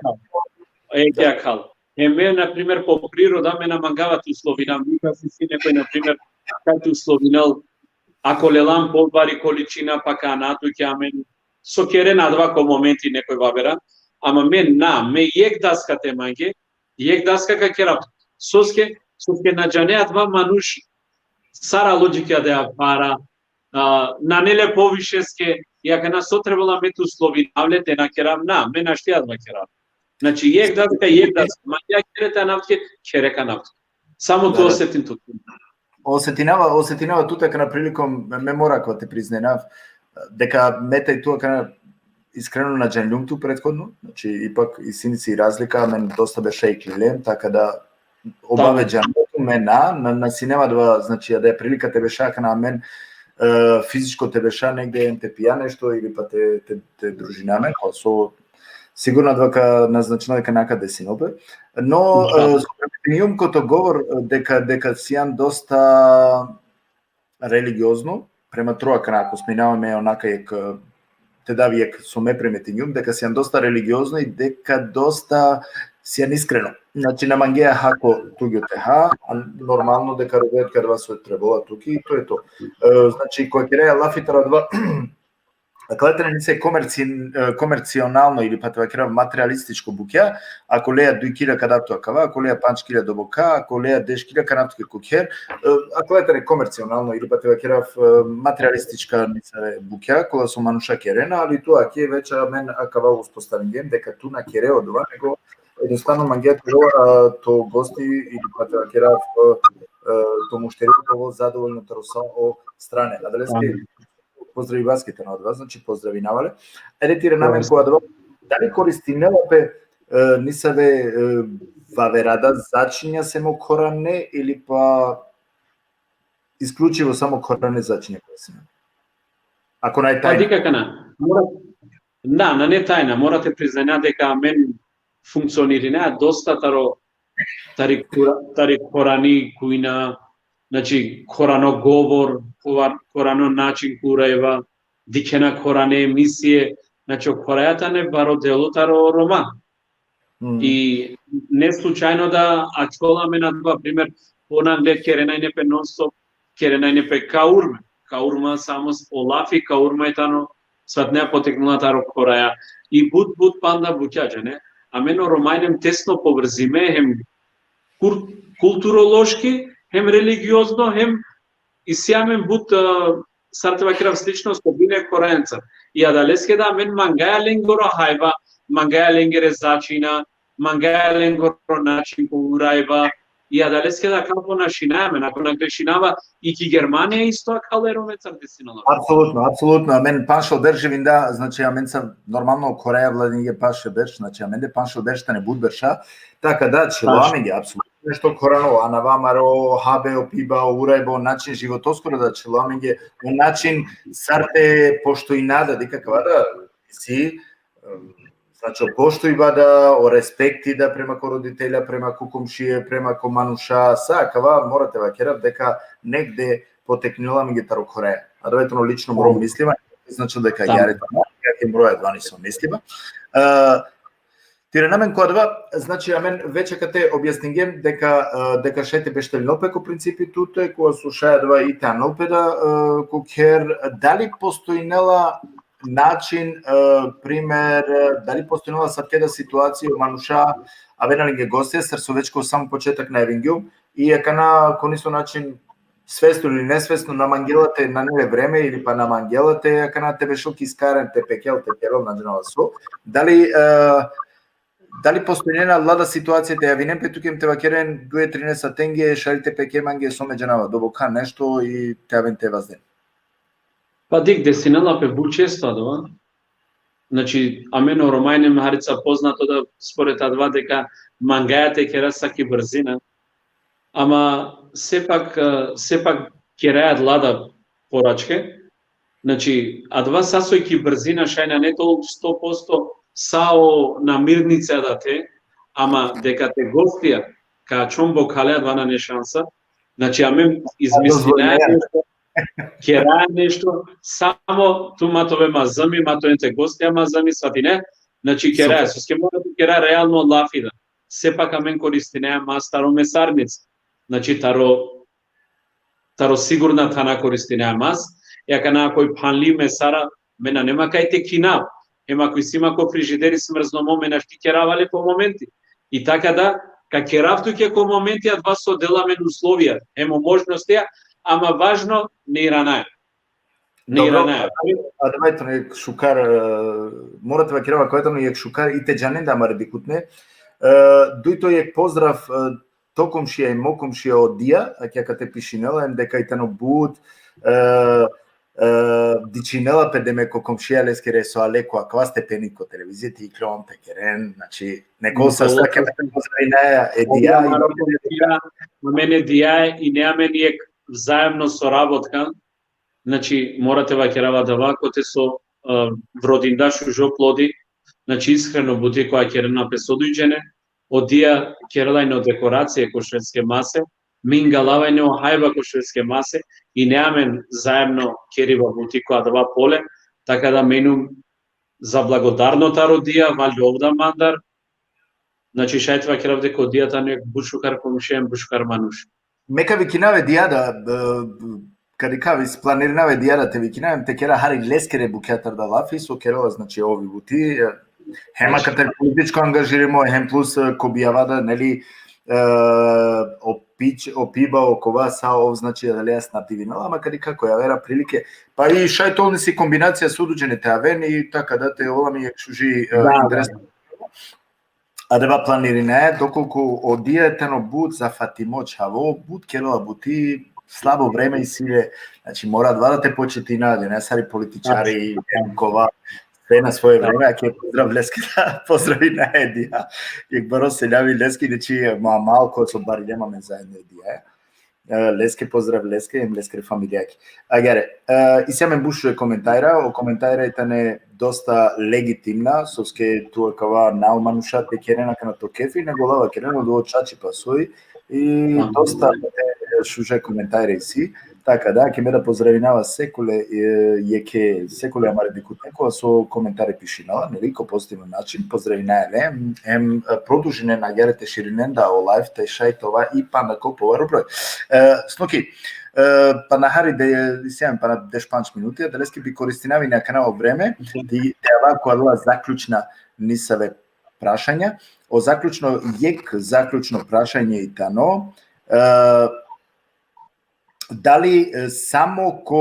E, akal. Hem me, na primer, po priroda me na mangava te uslovinav, nikad si si nekoj, na primer, kaj te uslovinel, ako lelam pobari količina, pa ka ana tuke amen, so kerena adava ko momenti nekoj vavera, ama me na, me jekh daska te mange, jekh daska ka kerav. Soske, soske na džane adava manuš, sar alo dži ki adaja para, a, nane le povišeske, i akana so trebela me te uslovinav le te na kerav, na, me našti adava kerav. Znači, jekh daska, jekh daska, ma ja khere te anav tuke, khere ka anav tuke. Samo tu Da, da. Osetin tut. Osetinava, osetinava tut akana prilikom, me mora akava te priznav, deka me taj tu akana iskreno na džanljum tu prethodno, znači, ipak isi si razlika, amen dosta beša iklilem, taka da obave džanljum tu, me na, na, na sine adava, znači, adaja prilika te beša akana amen, e, fizičko te beša negde, em te pija nešto ili pa te, te, te družina amen, pa so sigurno adava ka naznačina deka na ka desinel pe. No, Da. e, so primetinjum ko to govor, e, deka, deka sian dosta religiozno, prema tro akana, ako sminava me onaka jekh, e, te dav jekh so me primetinjum, deka sian dosta religiozno i deka dosta sian iskreno. Znači, na mangea hako tugjo te ha, a normalno deka rodea tuke adava so trebela tuke i to e to. E, znači, koga kerea lafi taro adava, akala tane nesave komerci-, e, komercionalno ili pa te vakerav materialističko bukja, ako lea duj kila ka dav tu akava, ako lea pandž kila doboka, ako lea deš kila ka anav tuke ko kher, e, akala tane komercionalno ili pa te vakerav, e, materialistička nesave bukja, kola so manuša kerena, ali tu ake već amen akava uspostavingjem, deka tu na kere odova, nego jednostavno mangea te ovel, a, to gosti ili pa te vakerav, e, e, to mušterija te ovel zadovoljno taro sa o strane. Adaleske pozdravibaske tano adava, znači pozdravinava le. Ajde, te irana amen ko adava, dali koristinela pe, e, nesave, e, vavera da začinja sem o korane ili pa isključivo samo korane začinja koristinela? Ako naj Pa tajna. Dikh akana, mora, na, nane tajna, mora te priznajna deka amen funkcionirina dosta taro, tari kora-, tari korani kujna, znači, korano govor, kora-, korano način kurajba, dikhena korane emisije, znači, o koraja tane baro delo taro Roma. Mm. I ne slučajno da ačhola amen adava primer, ponangle kerena ine pe non stop, kerena ine pe kaurma. Kaurma samo s-, o lafi kaurma i tano, svatnea poteknela taro koraja. I but, but panda bukja, džane. Amen o Roma inem tesno povrzime, hem kur-, kulturološki, hem religiozno, hem isi amen but, e, sar te vakerav, slično osobine koraenca. I adaleske da amen mangaja lengoro hajba, mangaja lengere začina, mangaja lengoro način kurajba, i adaleske da akava ponašinaja amen, ako na grešinava, i ki Germanija isto akale Romencar desinela. Apsolutno, apsolutno. Amen panšel berš živinda, znači, amenca normalno koraja vladinge paše berš, znači, amende panšel berš tane but berša, taka da, ačhilo amenge, apsolutno nešto korano, anava amaro habe, o piba, o urajba, o način životoskoro da ačhilo amenge, o način sar te poštujina da, dikh akava da, si, em, znači, o poštujba da, o respekti da prema ko roditelja, prema ko komšije, prema ko manuša, sa akava mora te vakerav deka negde poteknela amenge taro koraja. Adava tano lično moro misliba, znači deka jare tano, jake moro adava niso misliba. E, te irana amen ko adava, znači, amen već akate objasningjem deka, e, deka šaj te beštelinel pe ko principi tute, kova so šaj adava i te anel pe da, e, ko kher, dali postojinela način, e, primer, e, dali postojinela sar te da situacija o manuša, avena lenge gostija, sar so već ko sam početak najavingjum, i akana ko niso način svesno ili nesvesno na mangela te, nane le vreme ili pa na mangela te, akana te bešel ki skaren, te pekel, te kerel, na džanav so. Dali, e, Dali postojnena adala da situacija te javinen pe tuke em te vakeren duje trinaesta tenge, šaj li te peke mange, so me džanava, doboka nešto i te aven te vazden. Pa dik, desinela pe but često adava. Znači, amen o Roma inem harica poznato da spored adava deka mangaja te kera sa ki brzina. Ama sepak, e, sepak keraja adala da poračke. Znači, adava sa soj ki brzina šaj nane tol sto posto sa o namirnice adate, ama deka te gostija, ka ačhon bokhale, adava nane šansa. Znači, amen izmislinaja nešto, keraja nešto, samo tu ma te ove mazami, ma te oven te gostija mazami, svatine, znači, keraja, soske mora te kera realno lafi da. Sepak amen koristinaja mas taro mesarnica. Znači, taro, taro sigurna thana koristinaja mas, e akana koj phanli mesara, me nane ma kaj te kinav. Em ako isi ma ko frižideri smrznomo, me našti kerava le po momenti. I taka da, ka kerav tuke ko momenti adava so dela amen uslovija, em o možnostija, ama važno ne iranaja. Ne Dobro, iranaja. Adava tano jekh šukar, e, mora te vakerav, akava tano jekh šukar i te džanen da amare dikhutne. E, dujto jekh pozdrav, e, to komšija i mo komšija o Dija, akija kate pišinela, em deka i tano but, e, e, dičinela pe, demek, o komšija leskere so ale ko akava stepeni ko televizija, te iklon te keren, znači, neko sa sa ke pozdravinaja e Dija, i amaro komšija, amen e Dija, ine amen jekh vzaemno sorabotka, znači, mora te vakerav adava, kote so, e, vrodinda šužo plodi, znači, iskreno buti koja kerena pe so duj džene, o Dija kerela ine o dekoracije ko švedske mase, me ingalava ine o hajba ko švedske mase, ine amen zaemno keriba buti ko adava pole, taka da me inum zablagodarno taro Dija, valjda ov da mandar, znači, šaj te vakerav deka o Dija tano jekh but šukar komšija, but šukar manuš. Me ka vikinav e Dija da, e, ka dikhav, isplanirinav e Dija da te vikinav, te kera hari leskere bukjatar da lafi, so kerela, znači, ov i buti, e, hem akatar političko angažirimo, hem plus, e, ko bijava da, neli, e, o pič-, o piba, okova sa ov, znači, adaleja snabdivinela, ama ka dikha ko javera prilike, pa i šaj te ol nesi kombinacija so duj džene te aven, i taka da te ola mi jekh šuži, e, interesno. Adava planirinaja, dokolku o Dija tano but zafatimo čhavo, but kerela buti, slabo vreme isi le, znači, mora adava da te početina, da ne sari političari, em kova, sve na svoje vreme, a ke pozdrav leske da, pozdravinaja e Dija. Jekh baro selami leske, znači, ma malko so barilem amen zaedno e Dija. E, leske pozdrav leske, em leskere familijake. Agjaar, e, isi amen but šuže komentarja, o komentarja i tane dosta legitimna, soske tu akava nane o manuša te kerena akana to kefi, nego ola kerena odova čačipa soj, i dosta, e, šuže komentarja isi. Taka da, ke me da pozdravinava sekole, e, jekhe, sekole amare dikhutne kova so komentari pišinela, neli, ko pozitivno način, pozdravinaja le, em, e, produžinen agjaar te širinen da o live, te šaj te ova i pana ko povaro broj. E, Snuki, e, pana hari de, isi amen pana deš pandž minuti, adaleske bi koristinav ine akana o vreme, te, te ava ko adala zaključna nisave prašanja. O zaključno, jekh zaključno prašanje i tano, e, dali, e, samo ko,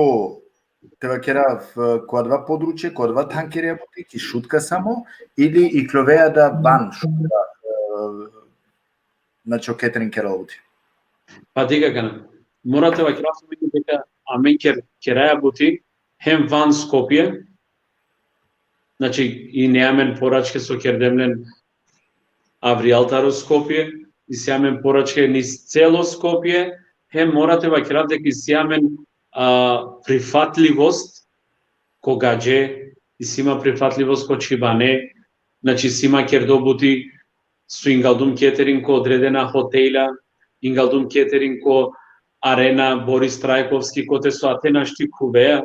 te vakerav, e, ko adava područje, ko adava than kerea buti, ki Šutka samo, ili ikljovea da van Šutka, e, znači, o catering kerela buti? Pa dik akana. Mora te vakerav tumen deka amen ker-, keraja buti hem van Skopje, znači, ine amen poračke so kerdem len avrijal taro Skopje, isi amen poračke niz celo Skopje, hem mora te vakerav deka isi amen, a, prifatlivost ko gadže, isi ma prifatlivost ko čhibane, znači, isi ma kerdo buti so ingaldum catering ko odredena hotelja, ingaldum catering ko arena Boris Trajkovski, kote so ate našti khuvea,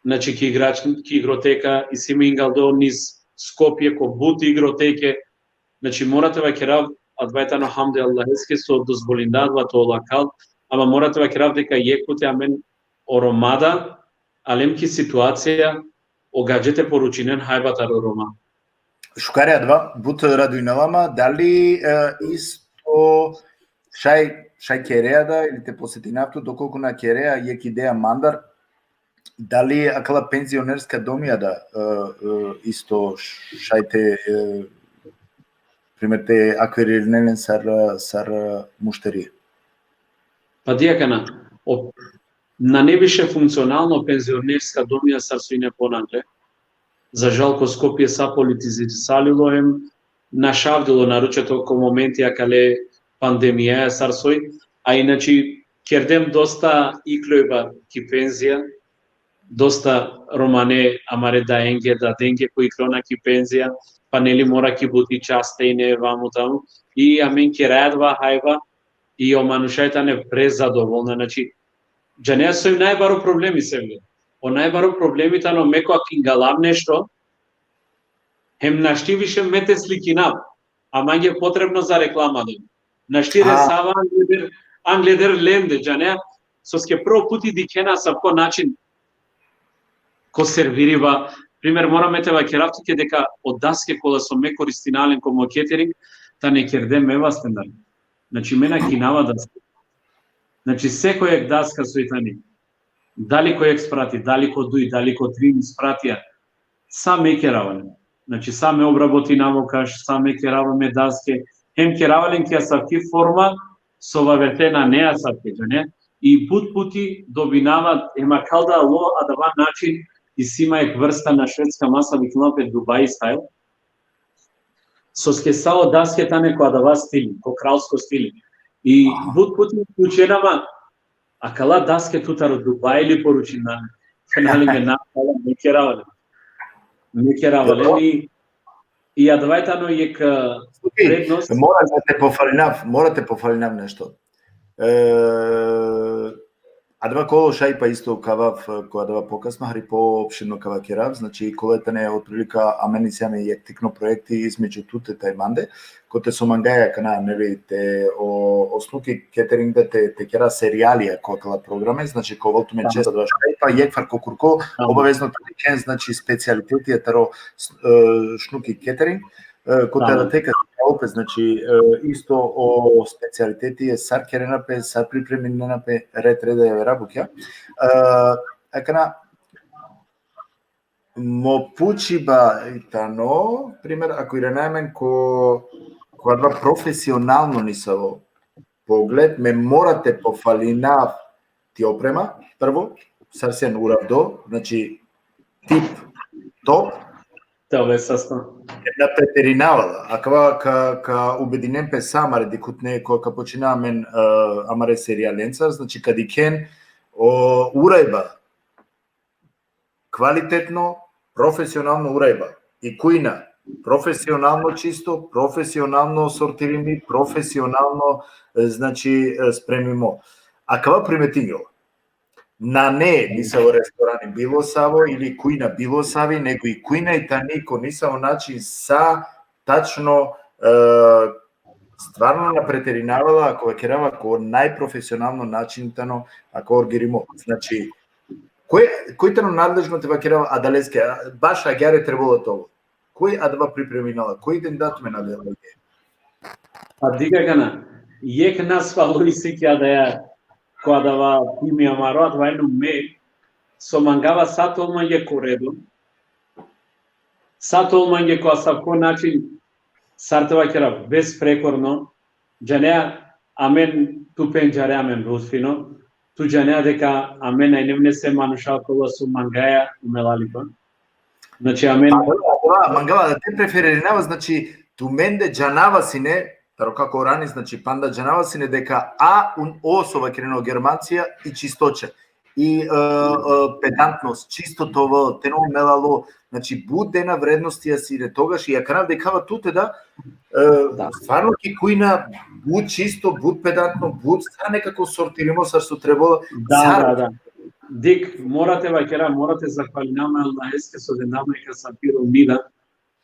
znači, ki igrač-, ki igroteka, isi ma ingaldo niz Skopje ko but igroteke, znači, mora te vakerav, adava tano hamdi Allaheske so dozvolinda adava te ol akal, ama mora te vakerav deka jekh puti amen o Roma da alem ki situacija, o gadže te poručinen hajba taro Roma. Šukar e adava, but radujnela ma, dali, e, isto šaj, šaj kerea da, ili te posetinav tut, dokolku na kerea, jekh ideja mandar, dali akala penzionerska domija da, e, e, isto šaj te, e, primer, te akviririnen len sar, sar mušterija. Pa dikh akana, o, nane više funkcionalno penzionerska domija sar so ine ponangle. Za žal, ko Skopje sa politizisalilo hem našavdilo, naročito ko momenti akale pandemijaja sar soj, a inači kerdem dosta iklojba ki penzija, dosta romane amare daenge, dadenge ko iklona ki penzija, pa neli mora ki buti časte ine vamo tamo, i amen keraja adava hajba, i o manuša tane prezadovolna, znači, džanea soj najbaro problemi, Sevde? O najbaro problemi tano me ko akingalav nešto, hem našti više me te slikinav, a mange potrebno za reklama da. Našti resava angleder, angleder lende, džanea, soske prvo puti dikhena asavko način ko serviriba. Primer, mora me te vakerav tuke deka o daske kola so me koristina len ko mo catering, tane kerde me vasten. Znači, me na kinava daske. Znači, sekoj jekh daska soj tani, dali ko jekh sprati, dali ko duj, dali ko trin spratija, sa me kerava len. Znači, sa me obrabotinava o kaš, sa me kerava me daske, hem kerava len ki asavki forma so vaverte nane asavke, džane. I but puti dobinava, hem akal da alo adava način, isi ma jekh vrsta na švedska masa, vikinela pe Dubai style. Soske sa o daske tane ko adava stili, ko kralsko stili. I but puti pučena ma, akala daske tutar o Dubai li poručinena? Fenali me na, me kerava len. Me kerava len i, i adava tano jekh, e, prednost. Mora da te pofalinav, mora te pofalinav nešto. E, adava kolo šaj pa isto ka avav, e, ko adava pokasno, hari poopširno ka vakerav, znači, kola tane otprilika, amen isi amen jekh tikno projekti između tute taj mande, kote so mangaja akana, neli, te o, o Snuki Catering da te, te kera serijalija ko akala programe, znači, ka ovel tumen čest adava šaj pa, jekh far ko kurko, obavezno te dikhen, znači, specijaliteti taro, e, Snuki Catering, e, kote da te ka opet, znači, e, isto o specijaliteti e sar kerena pe, sar pripreminena pe, red, red javera bukja. E, akana, mo pučiba tano, primer, ako irana amen ko, ko adava profesionalno nisavo pogled, me mora te pofalinav ti oprema, prvo, sar sen uravdo, znači, tip top. Te ove sasto. Na preterinava la, akava ka, ka ubedinen pe sa amare dikhutne, ko ka počina amen, e, amare serijalencar, znači, ka dikhen o urajba, kvalitetno, profesionalno urajba. I kujna, profesionalno čisto, profesionalno sortirimi, profesionalno, e, znači, e, spremimo. Akava primetingjol. Nane nisavo restorani bilo savo ili kujna bilo savi, nego i kujna i tani ko nisavo način sa tačno, e, stvarno na preterinava la, ako vakerava ko najprofesionalno način tano, ako orgirimo. Znači, koj, koj tano nadležno te vakerava adaleske, a, baš agjaar trebela te ovel? Koj adava pripreminela? Koj denda tumen adava? Pa dikh akana, jekh nasvalo isi ki adaja, ko adava timi amaro, adava inum me, so mangava sa te ol mange ko redo, sa te ol mange ko asavko način, sar te vakerav, besprekorno, džanea, amen tu pendžare, amen Rudolfino, tu džanea deka amen na inem nesave manuša kola so mangaja o melalipa. Znači, amen... Pa, adava, adava, mangava da te preferirinava, znači, tumende džanava sine, taro kako rani, znači, panda džanava sine deka a un o so vakerena o Germancija i čistoća. I, e, e, pedantnost, čisto te ovel, te na ol melalo, znači, but dena vrednostija sine togaš, i akana dikhava tute da, e, stvarno ki kujna, but čisto, but pedantno, but sa nekako sortirimo sar so trebela. Da, da, da. Dikh, mora te vakera, mora te zahvalinav e Allaheske so denda ma jekh asavki romni da,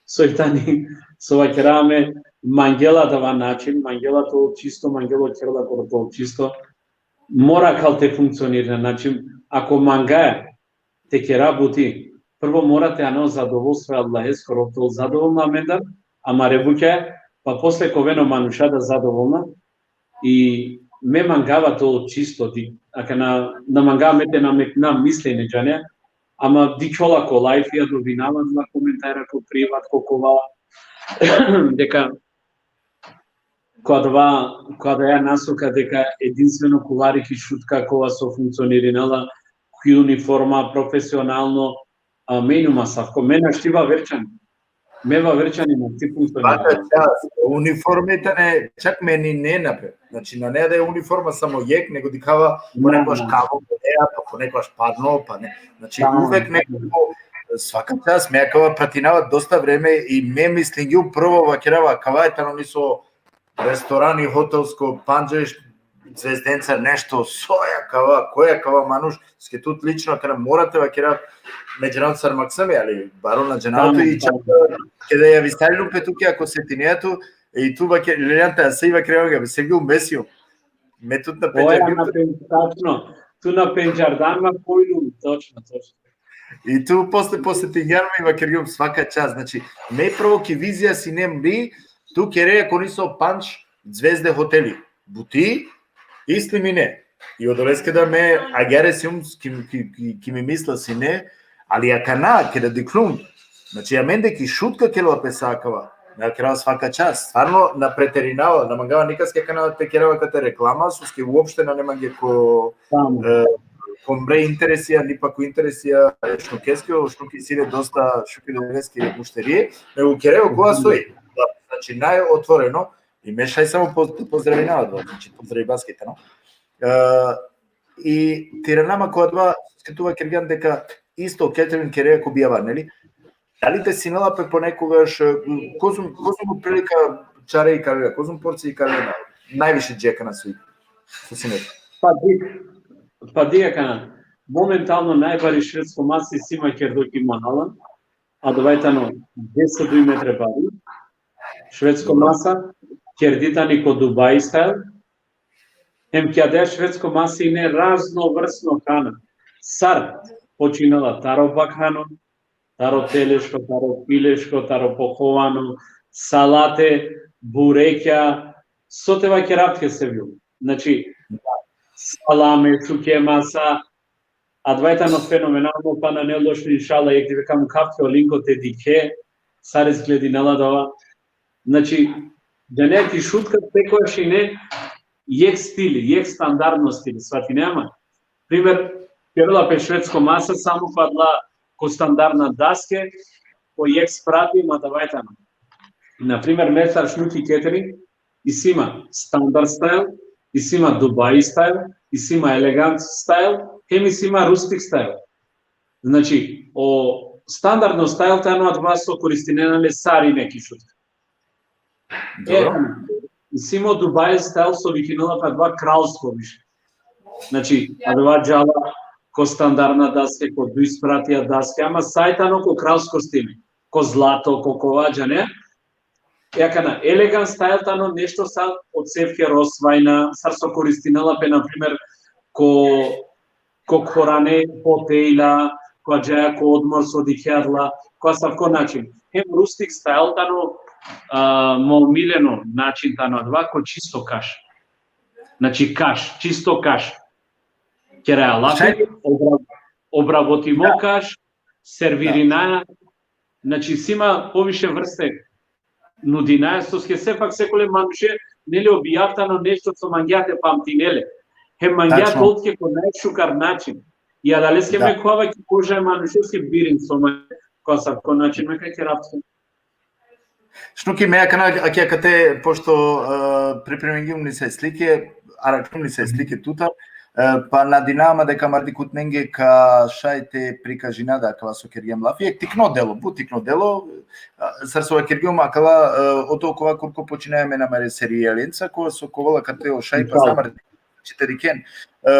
soj tani, so vakera, me mangela adava način, mangela te ol čisto, mangela o kerla koro te ol čisto, mora akal te funkcionirina. Znači, ako mangaja te kera buti, prvo mora te ana o zadovolstvo e Allaheskoro, te ol zadovolna amendar, amare bukja, pa posle ka oven o manuša da zadovolna. I me mangava te ol čisto, di, akana na mangava me te nametinav mislenje, džanea, ama dikhjola ko lajfija, dobinava adala komentara ko privat, ko kova, deka Ko adava, ko adaja nasoka deka edinstveno kulari ki Šutka kova so funkcionirinela, ki uniforma, profesionalno, a, menjuma savko. Me našti vaverčan. Me vaverčan i našti funkcionira. Svaka čast, uniforme tane čak menine napre. Znači, na ne da je uniforma samo jek, nego dikhava ponekoš kavo, pa ponekoš parno, pa ne. Znači, uvek nekako, svaka čast, me akava pratinava dosta vreme i me mislingjum prvo vakerava, kava e tano niso restorani, hotelsko, pandžeš, zvezdenca, nešto, soja kava, koja kava manuš, soske tut lično, akana mora te vakerav, me džanav sar maksami, ali baro na džanav tu i čak, keda javisaljum pe tuke, ako setinea tu, i tu vake-, leljan te asa i vakerava, se gju mesio. Me tut na pendžargjum. Tačno, tu na pendžardan ma pojlum, točno, točno. I tu posle posetingjan ma i vakergjum svaka čast. Znači, me prvo ki vizija sine mri, tu kerea ko niso pandž zvezde hoteli. Buti, i slimine. I odoleske da me agjaar sium ki, ki, ki, ki mi misla sine, ali akana, keda dikhlum, znači, amende ki Šutka kerela pe sa akava. Ja kerava svaka čast. Stvarno, na preterinava, na mangava nikaske akana te kerava kate reklama, soske uopšte nane mange ko, e, ko mre interesija, ni pa ko interesija e Šnukeske, o Šnuki sine dosta, šuke doleske mušterije, nego kerava kova soj. Znači, najotvoreno, i me šaj samo poz-, pozdravinava adava, znači, pozdravibaske tano. E, i te irana ma ko adava, soske tu vakergjan deka isto catering kerea ko bijava, neli? Dali desinela pe ponekogaš, e, kozom, kozom otprilika čare ikalela, kozom porcija ikalela, najviše dži akana so, so sine? Pa dikh, pa dikh akana. Momentalno najbari švedsko masa isi ma kerdo ki Manalan, adava tano deset duj metre bari. Švedsko masa, kerdi tani ko Dubai style. Hem ki adaja švedsko masa ine raznovrsno hrana. Sar počinela taro bakhano, taro teleško, taro pileško, taro pohovano, salate, burekja, so te vakerav tuke, Sevgjum. Znači, salame, šuke masa, adava tano fenomenalno, pa nane lošno, inšala, jek dive ka mukhav tuke o linko te dikhe, sar izgledinela adava. Znači, džanea, ki Šutka sekogaš ine jek stil, jek standardno stil, svatinea ma. Primer, kerela pe švedsko masa samo ko adala, ko standardna daske, ko jek sprati, ma adava tano. Na primer, me sar Šnuki catering, isi ma standard style, isi ma Dubai style, isi ma elegant style, hem isi ma rustic style. Znači, o standardno style tano adava so koristinena le sarine ki Šutka. E, dobro. Isi ma o Dubai style so vikinela pe adava kralsko više. Znači, adava džala ko standardna daske, ko duj spratija daske, ama sa tano ko kralsko stili, ko zlato, ko kova, džanea. E akana, elegant style tano nešto sar o cevke rozvajna, sar so koristinela pe, na primer, ko, ko khorane hotela, ko džaja ko odmor so dikhea adala, ko asavko način. Hem rustic style tano, a, mo miljeno način tano adava, ko čisto kaš. Znači kaš, čisto kaš. Keraja lafi, obra-, obravotimo kaš, servirinaja, znači, isi ma poviše vrste nudinaja, soske sepak sekole manuše, neli, o bijav tano nešto so mangea te pamtinel le. Hem mangea te ol tuke ko najšukar način. I adaleske me kova ki koža e manušeske, birin so ma, ko asavko način me ka kerav tuke. Šnuki, me akana, ake, akate, pošto, e, pripremingjum nisave slike, arakljum nisave slike tutar, e, pa nadinava ma deka amare dikhutnenge ka šaj te prikažina da akava so kergjam lafi, jek tikno delo, but tikno delo, e, sar so vakergjum akala, e, oto kova kurko počinaja amen amare serijalenca, kova so ka ovel akate o šaj, pa amare čitariken, e, e,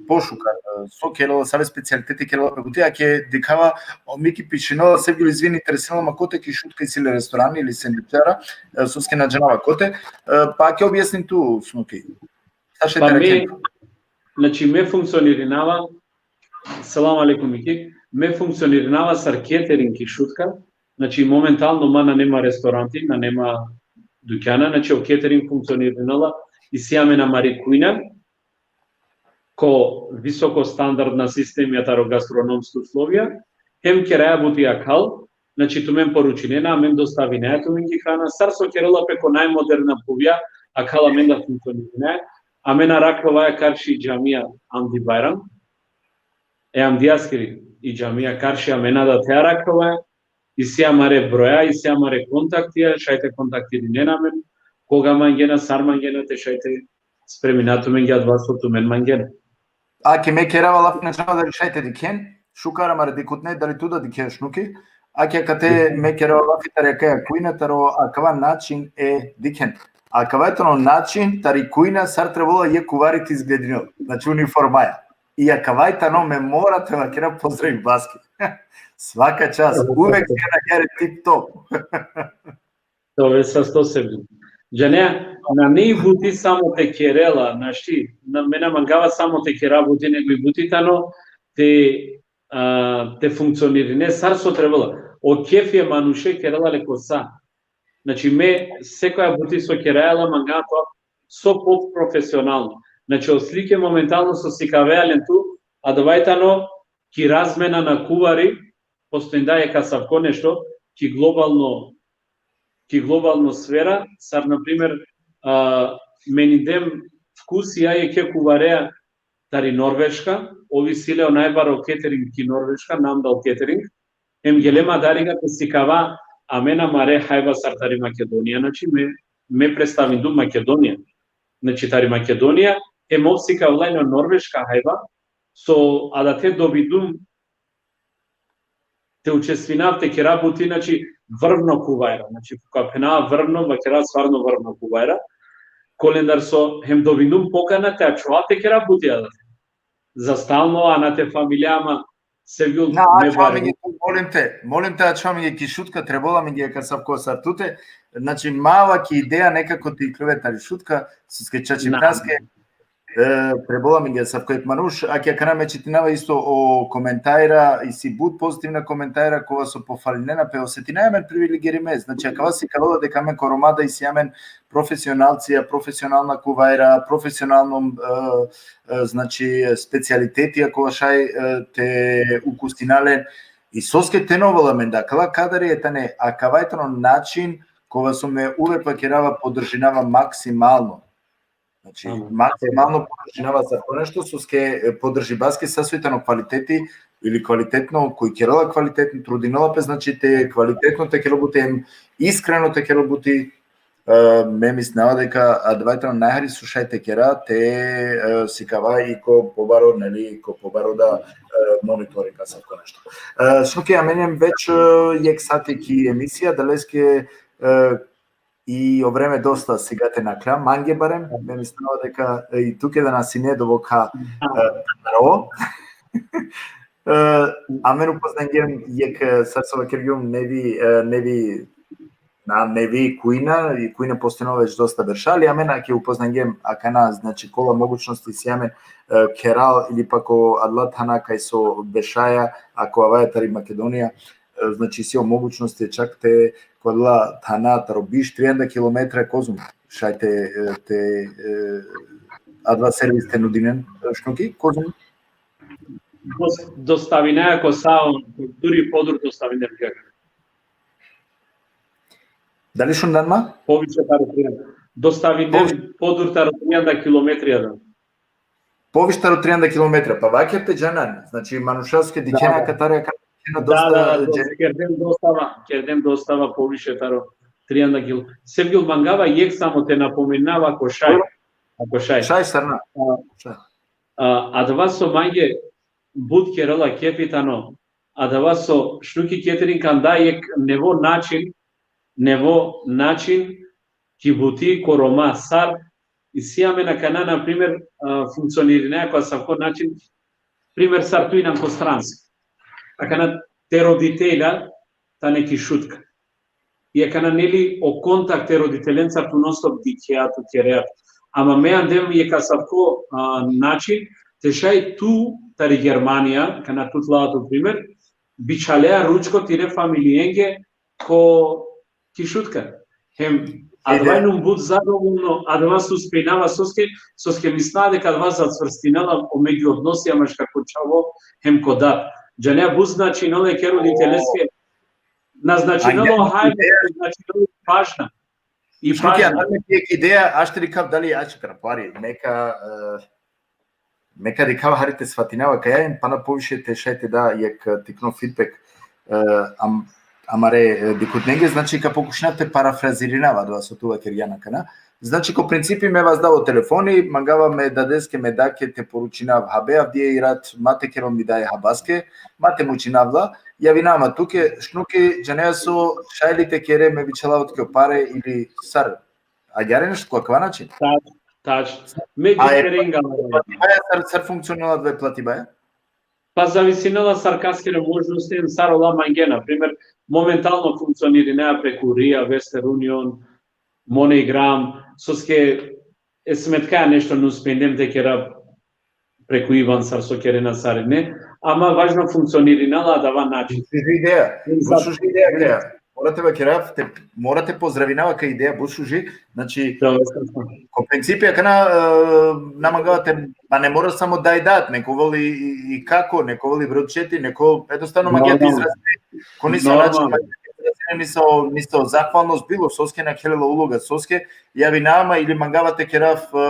pošukar, e, so kerela, save specijaliteti kerela pe buti, ake dikhava, o, mi ki pišinela, Sevgjul, izvini, interesinela ma kote ki Šutka isi le restorani ili sendvičara, e, soske na džanava kote, e, pa ake objasnin tu, Šnuki. Sa šaj te rakhen. Znači, me funkcionirinava, selam alejkum, Miki, me funkcionirinava sar catering ki Šutka, znači, momentalno ma nane ma restoranti, nane ma dukjana, znači, o catering funkcionirinela, isi amen amari kujna, ko visoko standardna sistemija taro gastronomsko uslovija, hem keraja buti akal, Znači, tumen poručinena, amen dostavinaja tumen ki hrana, sar so kerela pe ko najmoderna puvja, akala amen da funkcionirinaja, amen araklovaja karši džamija Amdi Bajram, e Amdijaskiri i džamija karši amen da te araklovaja, isi amare broja, isi amare kontaktija, šaj te kontaktirinen amen, koga mangena, sar mangena, te šaj te spremina tumenge adava so tumen mangena. Ake me kerava lafi, na džanav dali šaj te dikhen, šukar amare dikhutne, dali tu da dikhe, Šnuki, ake akate me kerava lafi tari akaja kujna, taro akava način e dikhen. Akava tano način tari kujna sar trebela jekh kuvari te izgledinel. Znači uniformaja. I akava tano, me mora te vakera, pozdrav Baski. Svaka čast, uvek si na jare tip top. To ve sa sto sebi. Džanea, nane i buti samo te kerela, našti, na, me na mangava samo te kera buti, nego i buti tano te, a, te funkcionirine sar so trebela. O kefi e manuše kerela le ko sa. Znači, me sekoja buti so keraja la mangava to so po profesionalno. Znači, o slike momentalno so sikavea len tu, adava tano ki razmena na kuvari, postojinda jekh asavko nešto, ki globalno, ki globalno sfera, sar, na primer, a, menindem vkusija jekhe kuvarea tari Norveška, ov isi le o najbaro catering ki Norveška, Namdal Catering, em gelem adariga te sikava amen amare hajba sar tari Makedonija, znači me, me predstavindum Makedonija, znači tari Makedonija, em ov sikavela len o Norveška hajba, so adate dobindum te učestvinav te kera buti, znači, vrvno kuvajra. Znači, ka phena vrvno, vakera stvarno vrvno kuvajra. Kolendar so hem dobindum pokana te ačhova te kera buti adate. Za stalno, a na te familija, ama Sevgjul, na, me ačhova bare. Molim te, molim te, ačhova amenge ki Šutka, trebela amenge ka asavko sar tute. Znači, mava ki ideja nekako te iklove tari Šutka, soske čače praske, e, trebela amenge asavko jekh manuš, ake akana me čitinava isto o komentarja, isi but pozitivna komentarja, kova so pofalinena pe, osetinaja amen privilegirime, znači, akava sikavela deka amen ko Roma da isi amen profesionalcija, profesionalna kuvajra, profesionalno, e, e, znači, specijaliteti, ako šaj, e, te ukusina len. I soske te na ovel amen da akala kadari, e tane, akava tano način, kova so me uvek vakerava, podržinava maksimalno. Znači, maksimalno podržinava sar to nešto, soske, e, podržibaske sa so i tano kvaliteti, ili kvalitetno, koj kerela kvalitetno, trudinela pe, znači, te kvalitetno te kerel buti, em iskreno te kerel buti, e, me mislinava deka adava tano najhari so šaj te kera, te, e, sikava i ko pobaro, neli, ko pobaro da, e, monitoring, asavko nešto. E, Šnuki, amen em već, e, jekh sati ki emisija, adaleske, e, i o vreme dosta sigate nakhla, mange barem, me mislinava deka, e, i tuke da na sine dovolno, e, taro. E, amen upoznangjem jekh, e, sar so vakergjum, nevi, e, nevi, na, nevi kujna, i kujna postojnela već dosta berša, ali amen ake upoznangjem akana, znači, kola mogućnosti isi amen, e, keral ili pa ko adala thana kaj so bešaja, ako avaja tari Makedonija, e, znači, isi o mogućnosti čak te ko adala thana taro biš, trianda kilometra, kozum šaj te, e, te, e, adava servis te nudinen, e, Šnuki, kozum? Dos-, dostavinaja ko sa, duri podur dostavinaja. Dali šundan ma? Poviše taro trianda. Dostavinaja poviše, podur taro trianda kilometra, da. Poviše taro trianda kilometra, pa vaker te džanan, znači, manuša soske dikhena, da, da, katare, katare dikhena, da, dosta, da, da, da, džene. Kerdem dostava, kerdem dostava poviše taro trianda kil-. Sevgjul, mangava jekh samo te napomenav, ako šaj. Dobro. Ako šaj. Šaj, sar na. A, šaj. A, adava so mange but kerela kefi tano, adava so Šnuki Catering anda jekh nevo način, nevo način ki buti ko Roma, sar isi amen akana, na primer, a, funkcionirinaja ko asavko način, primer, sar tu inan ko stranstvo. Akana te roditelja tane ki Šutka. I akana, neli, o kontakt e roditelencar tu non-stop dikhea, tu kerea. Ama me andem jekh asavko, a, način, te šaj tu tari Germanija, akana tut lava tu primer, bičhalea ručko tire familijenge ko, ki Šutka. Hem adava inum but zadovolno, adava so uspejnava, soske, soske mislinava deka adava zacvrstinela o megju odnosija maškar ko čhavo hem ko dad. Džanea, but značinela e roditeleske, Naznačinelo hajbe, naznačinelo pažnja. I Šuki, pažnja. Jek ideja, ašti dikhav dali ačikar pari, neka, e, neka dikhav hari te svatinava kaja in pana poviše te šaj te da jek tikno feedback, e, am, amare, e, dikhutnenge, znači ka pokušinav te parafrazirinava adava so tu vakergjan akana. Znači, ko principi me vazdava o telefoni, mangava me dadeske, me dake te poručinav habe, avdive i rat ma te kerol mi daj habaske, ma te mučinav la, javinav ma tuke, Šnuki, džanea so, šaj li te kere, me bičhalava tuke o pare ili sar. Agjaar nešto ko akava način? Tač, tač. Me dži keringa. Platibaja, sar, sar funkcionela adava platibaja? Pa zavisinela sar kaskere možnosti, sar ola mange, na primer, momentalno funkcionirinaja preku Ria, Western Union, MoneyGram, soske e smetkaja nešto na uspindem te kera preku IBAN sar so kerena sarine, ama važno funkcionirinela adava način. But šuži ideja, but šuži ideja, ideja. Mora te vakerav, te, mora te pozdravinav akaja ideja, but šuži, znači, ko principi akana, e, na mangava te, pa ne mora samo daj dat, nek ovel i, i, i kako, nek ovel i broj četiri, nek ovel, jednostavno mangava te izrazi, ko nisavo način, nisavo, nisavo zahvalnost, bilo soske na khelela uloga, soske, javinav ma ili mangava te kerav, e,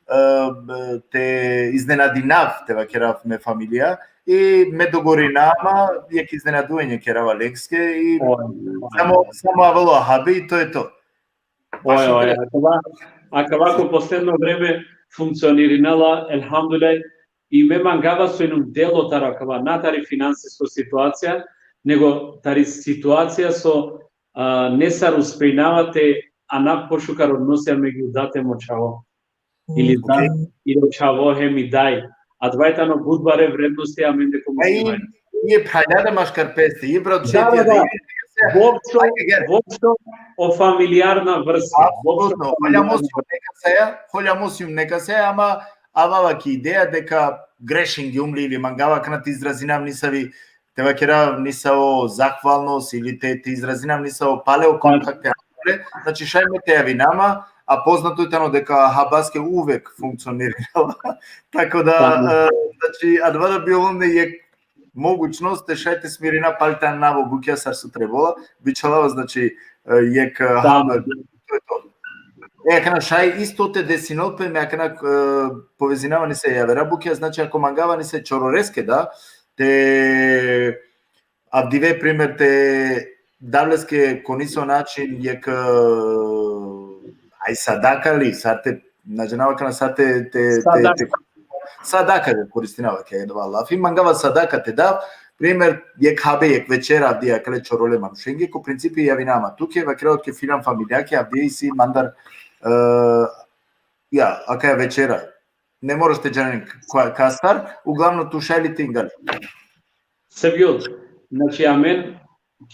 e, te iznenadinav, te vakerav me familija, i me dogovorinav ma, jek iznenaduenje kerava lengske, i samo, samo avela habe i to je to. Oj, oj, akava, akava ko posledno vreme funkcionirinela, elhamdulillah, i me mangava so inum delo taro akava, na tari finansisko situacija, nego tari situacija so, a, nesar uspejnava te anav pošukar odnosija megju date mo čhavo. Ili dad, ili o čhavo hem i daj. Adava tano but bare vrednosti amende ko muslimanja. I phralja da maškar peste, i brat četija, da, da. Voopšto, voopšto o familijarna vrsta. Apsolutno. Holja mo sijum neka saja, holja mo sijum neka saja, ama avava ki ideja deka grešingjum li ili mangava akana te izrazinav nisavi, te vakerav nisavo zahvalnost ili te, te izrazinav nisavo paleo kontakte, znači šaj me te javinav ma, a poznato tano deka habaske uvek funkcionirinela. Tako da, e, znači, adava da bi ovel jek mogućnost te šaj te smirinav, pali te anav o bukja sar so trebela, bičhalava, znači, e, jek, e, haba, to je to. E, akana šaj isto te desinol pe, me akana, e, povezinava nise javera bukja, znači, ako mangava nise čororeske da, te avdive primer te dav leske ko niso način jek, e, aj sadaka li, sar te, na džanava akana sar te, te, te, te, sadaka ga koristinava ke adava lafi, mangava sadaka te dav, primer, jek habe, jek večera avdive akale čorole manušenge, ko principi javinav ma tuke, vakerava tuke filan familijake, avdive isi mandar, e, ja, akaja večera. Ne moraš te džanen ka-, kastar, uglavnom tu šaj li te ingal. Sevgjul, znači, amen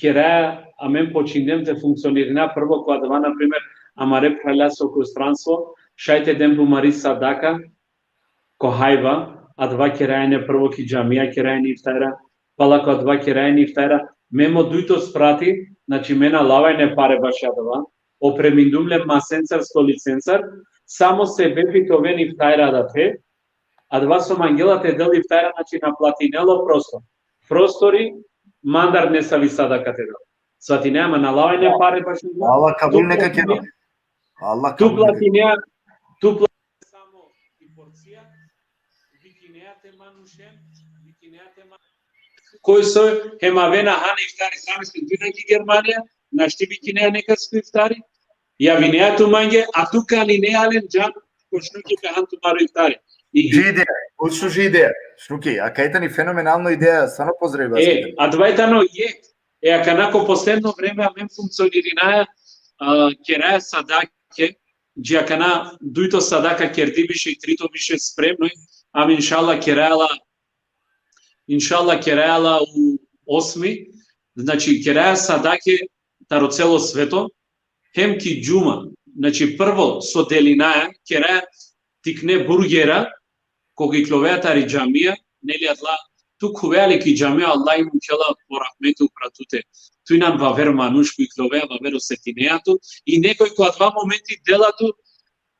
keraja, amen počingjem te funkcionirina prvo ko adava, na primer, amare phralja so ko stranstvo, šaj te den pumari sadaka, ko hajba, adava keraja ine prvo ki džamija, keraja ine iftarja, pala ko adava keraja ine iftarja, me mo dujto sprati, znači, me na lava ine pare baši adava, opremingum le masencar, stolicencar, samo sebepi te oven iftarja adate, adava so mangela te del iftarja, znači, na platinela o prostor. Prostori, mandar nesavi sadaka te del. Svatinea ma, na lava ine pare baši adava. Allah kabul neka kerel. Allah kabul neka kerel. Tu platinea, tu platinea samo i porcija, vikinea te manušen, vikinea te manušen. Koj so, hem avena hana iftari, zamisli, tu na ki Germanija, našti vikinea nekas ko iftari, javinea tumange, a tu kaninea len, džan, ko Šnuki ka han tumaro iftari. I, i šuži ideja, but šuži ideja, Šnuki, akaja tani fenomenalno ideja, stvarno pozdraviba. E, adava tano jek, e, akana ko posledno vreme amen funkcionirinaja, a, keraja sadake, dži akana dujto sadaka kerdi više i trito više spremno, ama inšallah keraja la, inšallah keraja la u osmi, znači keraja sadake taro celo sveto, hem ki džuma, znači prvo so delinaja, keraja tikne burgera, koga iklovea tari džamija, neli, adala, tu khuvea le ki džamija, Allah i mukhela po rahmeti upra tute. Tu inan vaver manuš ko iklovea, vaver osetinea tu, i nekoj ko adava momenti dela tu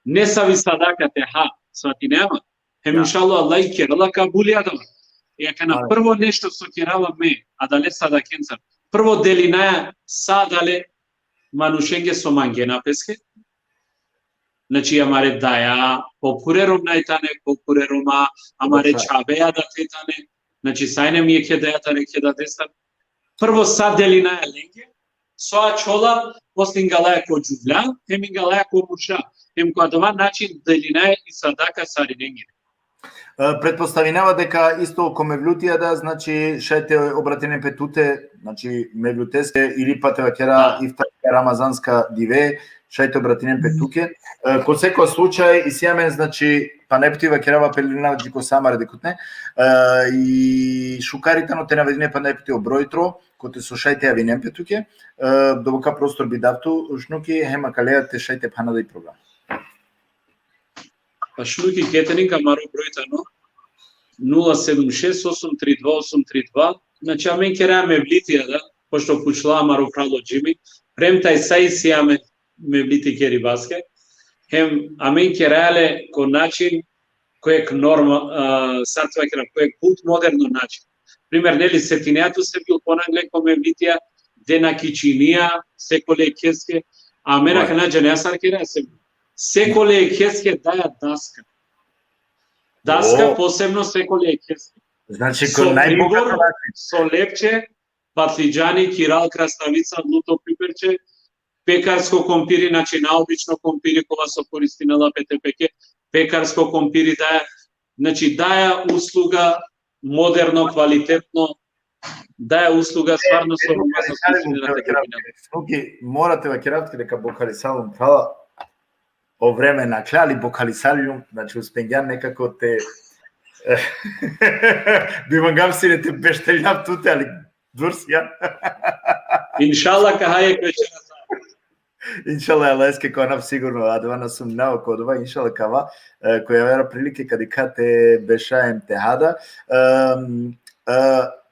nesavi sadaka te ha, svatinea ma. Hem inšallah Allah i kerela kabuli adava. E akana prvo nešto so kerava me, adale sadakencar, Prvo delinaja sa adale manušenge so mangena peske. Znači, amare daja, po phure Romnaj tane, po phure Roma, amare čhaveja da te tane. Znači, sajne mi jekhe daja tane, jekhe dades tane. Prvo sa delinaja lenge, so ačhola, posle ingalaja ko džuvlja, hem ingalaja ko murša, hem ko adava način delinaja i sadaka sarinenge. E, pretpostavinava deka isto ko mevlutija da, znači, šaj te obratinen pe tute, znači, mevluteske ili pa te vakera iftarska, ramazanska dive, šaj te obratinen pe tuke. E, ko seko slučaj, isi amen, znači, pana puti vakerava pe lilina dži ko sa amare dikhutne, e, i šukar i tano te navedine pana puti o broj tro, kote so šaj te javinen pe tuke, e, doboka prostor bi dav tu, Šnuki, hem akaleja te šaj te phana da i program. Pa Šnuki, ketenin ka amaro broj tano nula sedam šest osam tri dva osam tri dva. Znači, amen keraja mevlitija da, pošto pučla amaro phral o Džimi, prem taj sa isi amen mevliti keribaske, hem amen keraja le ko način, ko jek norma, a, sar te vakera, ko jek but moderno način. Primer, neli, setinea tu se bil ponangle ko mevlitija, dena ki činija, sekole jekheske, amen akana džanea sar keraja se bil. Sekole jekheske daja daska. Daska, posebno sekole jekheske. Znači, ko najbogato način. So lepče, patlidžani, kiral, krastavica, luto piperče, pekarsko kompiri, znači, naobično kompiri, kola so koristinela pe te peke, pekarsko kompiri daja, znači, daja usluga moderno, kvalitetno, daja usluga stvarno so Roma so skušinela te dobina. Šnuki, mora te vakerav tuke deka bokhalisalum, phrala, o vreme nakhla, ali bokhalisaljum, znači, uspengjan nekako te, bi mangav sine te bešteljav tute, ali dur sijan. Inšala ka haj jek večera. Inšala, Allaheske ko anav sigurno, adava na sumnjava ko adava, inšala ka ava, e, ko javera prilike ka dikha te beša hem te ha da. Em, e,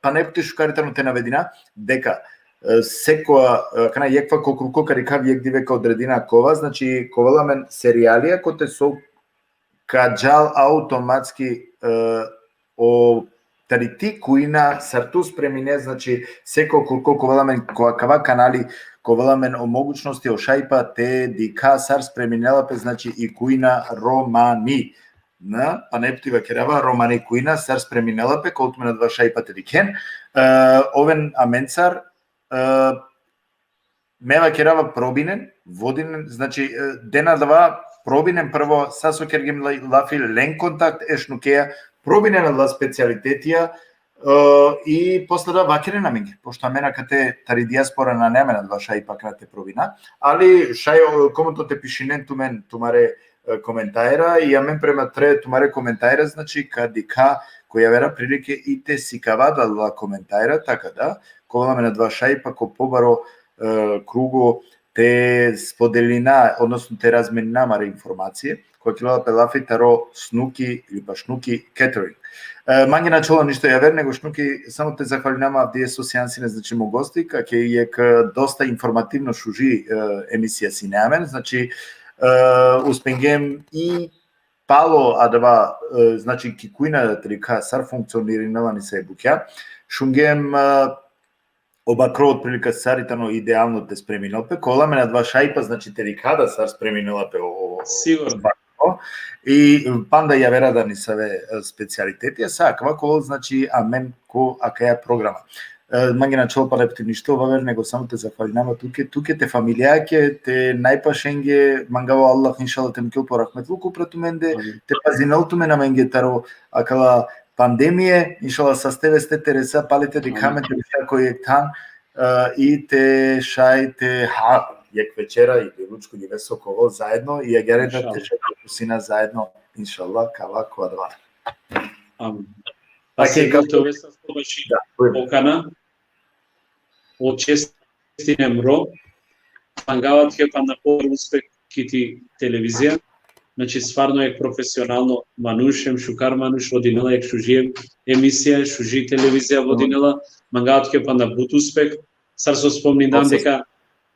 pana puti šukar i tano te navedina deka, e, sekoja, e, akana jekh vakaro krugo ka dikhav, jekh dive ka odredina kova, znači, ka ovel amen serijalija kote so ka džal automatski, e, o tari ti kujna sar tu spremine, znači, seko krugo ka ovel amen ko akava kanali, ka ovel amen o mogućnosti, o šajipa te dikha sar spreminela pe, znači, i kujna romani. Na, pana puti vakerava, romani kujna sar spreminela pe, ka ovel tumen adava šajipa te dikhen. E, oven amencar, e, me vakerava probinen, vodinen, znači, e, dena adava, probinen prvo, sa so kergjem la-, lafi, len kontakt e Šnukeja, probinen adala specijalitetija, e, i posle da vakeren amenge, pošto amen akate tari dijaspora nane amen adava šajipa akana te probina, ali šaj, e, komotno te pišinen tumen tumare, e, komentajra, i amen prema tre tumare komentajra, znači, ka dikha ko javera prilike i te sikava adala komentajra, taka da, ka ovel amen adava šajipa ko pobaro, e, krugo te spodelina, odnosno te razmenina amare informacije, koja kerela pe lafi taro Snuki ili pa Šnuki Catering. E, mange na ačhola ništo javer, nego Šnuki, samo te zahvalinav avdive so sijan sine, znači, mo gosti, kake jek, e, dosta informativno šuži, e, emisija sine amen, znači, e, uspengjem i palo adava, e, znači, ki kujna te dikha sar funkcionirinela nisa i bukja. Šungjem, e, o bakro otprilike sar i tano idealno te spreminel pe, ka ovel amen adava šajipa, znači, te dikha da sar spreminela pe o, o, o, sigurno, bakro. I panda javera da nisave, e, specijaliteti, a sa akava ka ovel, znači, amen ko akaja programa. E, mange na ačhola pana puti ništo, o Vaver, nego samo te zahvalinav tuke, tuke, te familijake, te najpašenge, mangava o Allah, inšallah, te mukel po rahmetluko upra tumende, amin, te pazinel tumen amenge taro akala pandemije, inšallah, saste veste te resa, pale te dikha amen, te resa ko jek than, e, i te šaj te ha jek večera ili ručko ili veso ka ovel zaedno, i agjaar da, inšallah, te šaj te kusina zaedno, inšallah, ka ava ko adava. Amin. Pa, okej, se ka-, te ove sa spobaši, da, bujrum, pokana. O čestinem ro. Mangava tuke pana pobaro uspeh ki ti televizija. Znači, stvarno jek profesionalno manuš, em šukar manuš, vodinela jek šuži emisija, šuži televizija vodinela. Mangava tuke pana but uspeh. Sar so spomninam deka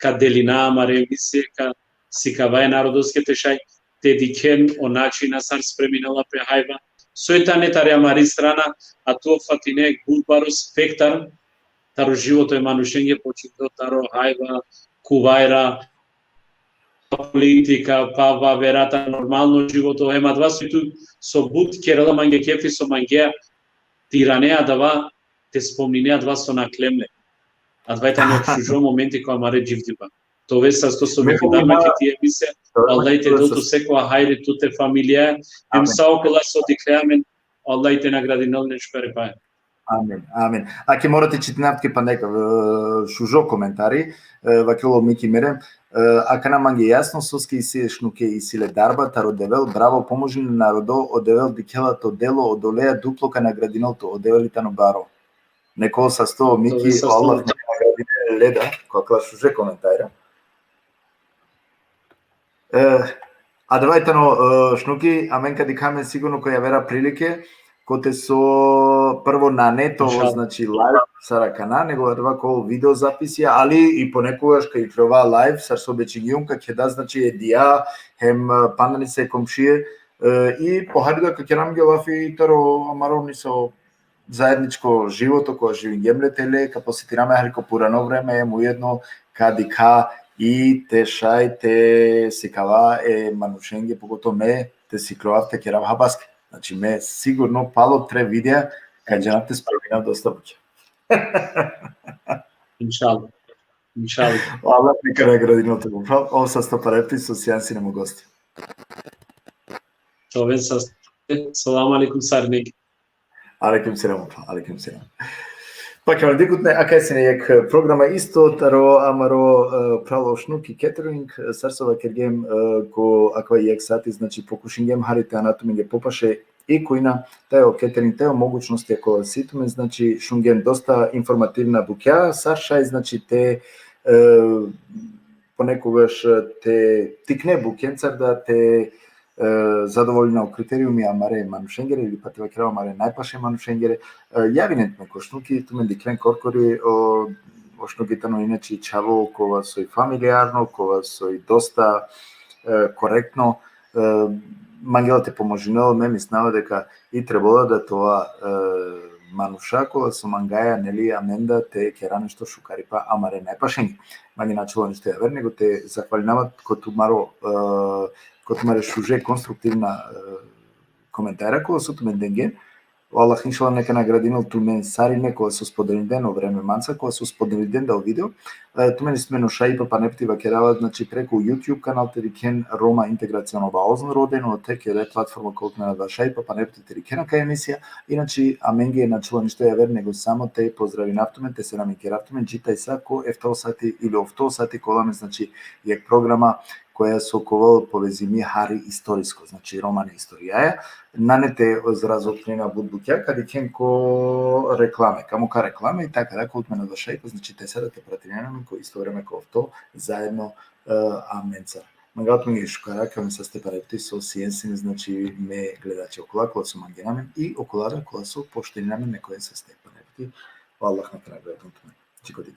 ka delina amare emisije, ka sikava e narodoske te šaj te dikhen o načina sar spreminela pe hajba. Soj tane tari amari strana, a tu fatine but baro spektar, taro životo e manušenge, počingdo taro hajba, kuvajra, politika, pa, pa verata normalno životo, hem adava so tu so but kerela mange kefi so mange te irane adava, te spomnine adava so naklem le. Adava tano šužo momenti ko amare dživdipa. Te oven sasto so vikindar ma ke ti emise, Allah te del tut sekova hajri, tut, te familija, hem sa okola so dikhle amen, Allah te nagradinel len šukaripaja. Amin, amin. Ake mora te čitinav tuke panda jekh, e, šužo komentari, e, vakerela o Miki Merem, e, akana mange jasno soske isi e šnuke, isi le darba taro Devel, bravo, pomožin narodo, o Devel dikhela to delo, odoleja duplo ka nagradinel tut, o Devel i tano baro. Neka ovel sasto, Miki, Allah neka nagradinel le da, ko akala šuže komentara. E, adava tano, e, šnuki, amen ka dikha amen sigurno ko javera prilike, kote so prvo nane te ovel, znači, live sar akana, nego adava ka ovel video zapisija, ali i ponekogaš ka iklova live, sar so obećingjum, ka keda, znači, e dija, hem, e, panda nesave komšije, e, i po hari da ka kera mange lafi taro amaro nesavo zajedničko životo, kova živingjem le tele, ka posetina amen hari ko purano vreme, hem ujedno ka dikha i te šaj te sikava e manušenge, pogotovo me, te siklovav te kerav habaske. Znači, me sigurno palo tre videa ka džanav te spravinav dosta bukja. Inšallah. Inšallah. Allah neka nagradinel tut, mo phral, ov sasto parepti so sijan sine mo gosti. Te oven sasto. Selam alejkum sarinenge. Alejkum selam, mo phral, alejkum selam. Pa, kemar dikhutne, akaja sine jekh programa isto taro amaro, e, phral o Šnuki Catering, e, sar so vakergjem, e, ko akava jekh sati, znači, pokušingjem hari te ana tumenge popaše i kujna, taj o catering, taj o mogućnosti, ako si tumen, znači, šungjen dosta informativna bukja, sar šaj, znači, te, e, ponekogaš te tikne bukjencar da te, e, zadovoljina o kriteriumi amare manušengere, ili pa te vakerav amare najpaše manušengere, e, javinen tumen ko Šnuki, tumen dikhlen korkori, o, o Šnuki tano inače čhavo kova soj familijarno, kova soj dosta, e, korektno, e, mangela te pomožinel, me mislinava deka i trebela da te ova, e, manuša kola so mangaja, neli, amen da te kera nešto šukaripa amare najpašenge. Mange na ačhola ništo javer, nego te zahvalinava ko tumaro, e, ko tumare šuže konstruktivna, e, komentara kola so tumen dengjen. O Allah inšallah neka nagradinel tumen sarine kola so spodelingjen o vreme manca, kola so spodelingjen da o video. E, tumen isi tumen o šajipa, pane puti vakerava, znači, preku YouTube kanal te dikhen Roma Integracion Obaozno Rodeno, te kere platforma kola tumen adava šajipa, pane puti te dikhen akaja emisija. Inače, amenge na ačhola ništo javer, nego samo te pozdravinav tumen, te selamingerav tumen, dži tajsa ko efta o sati ili ofto o sati ka ovel amen, znači, jekh programa koja so ka ovel povezimi hari istorisko, znači, romane istorijaja. Nane te razotkrina but bukja, ka dikhen ko reklame, ka mukha reklame i taka da ka ovel tumen adava šajipa, znači, te sada te pratinen amen ko isto vreme ko ofto zajedno, e, amenca. Mangava tumenge šukar, ka oven saste parepti so sijen sine, znači, me gledače, okola kola so mangena amen i okola da kola so poštujnena amen, neka oven saste parepti. O Allah neka nagradinel tumen. Džiković.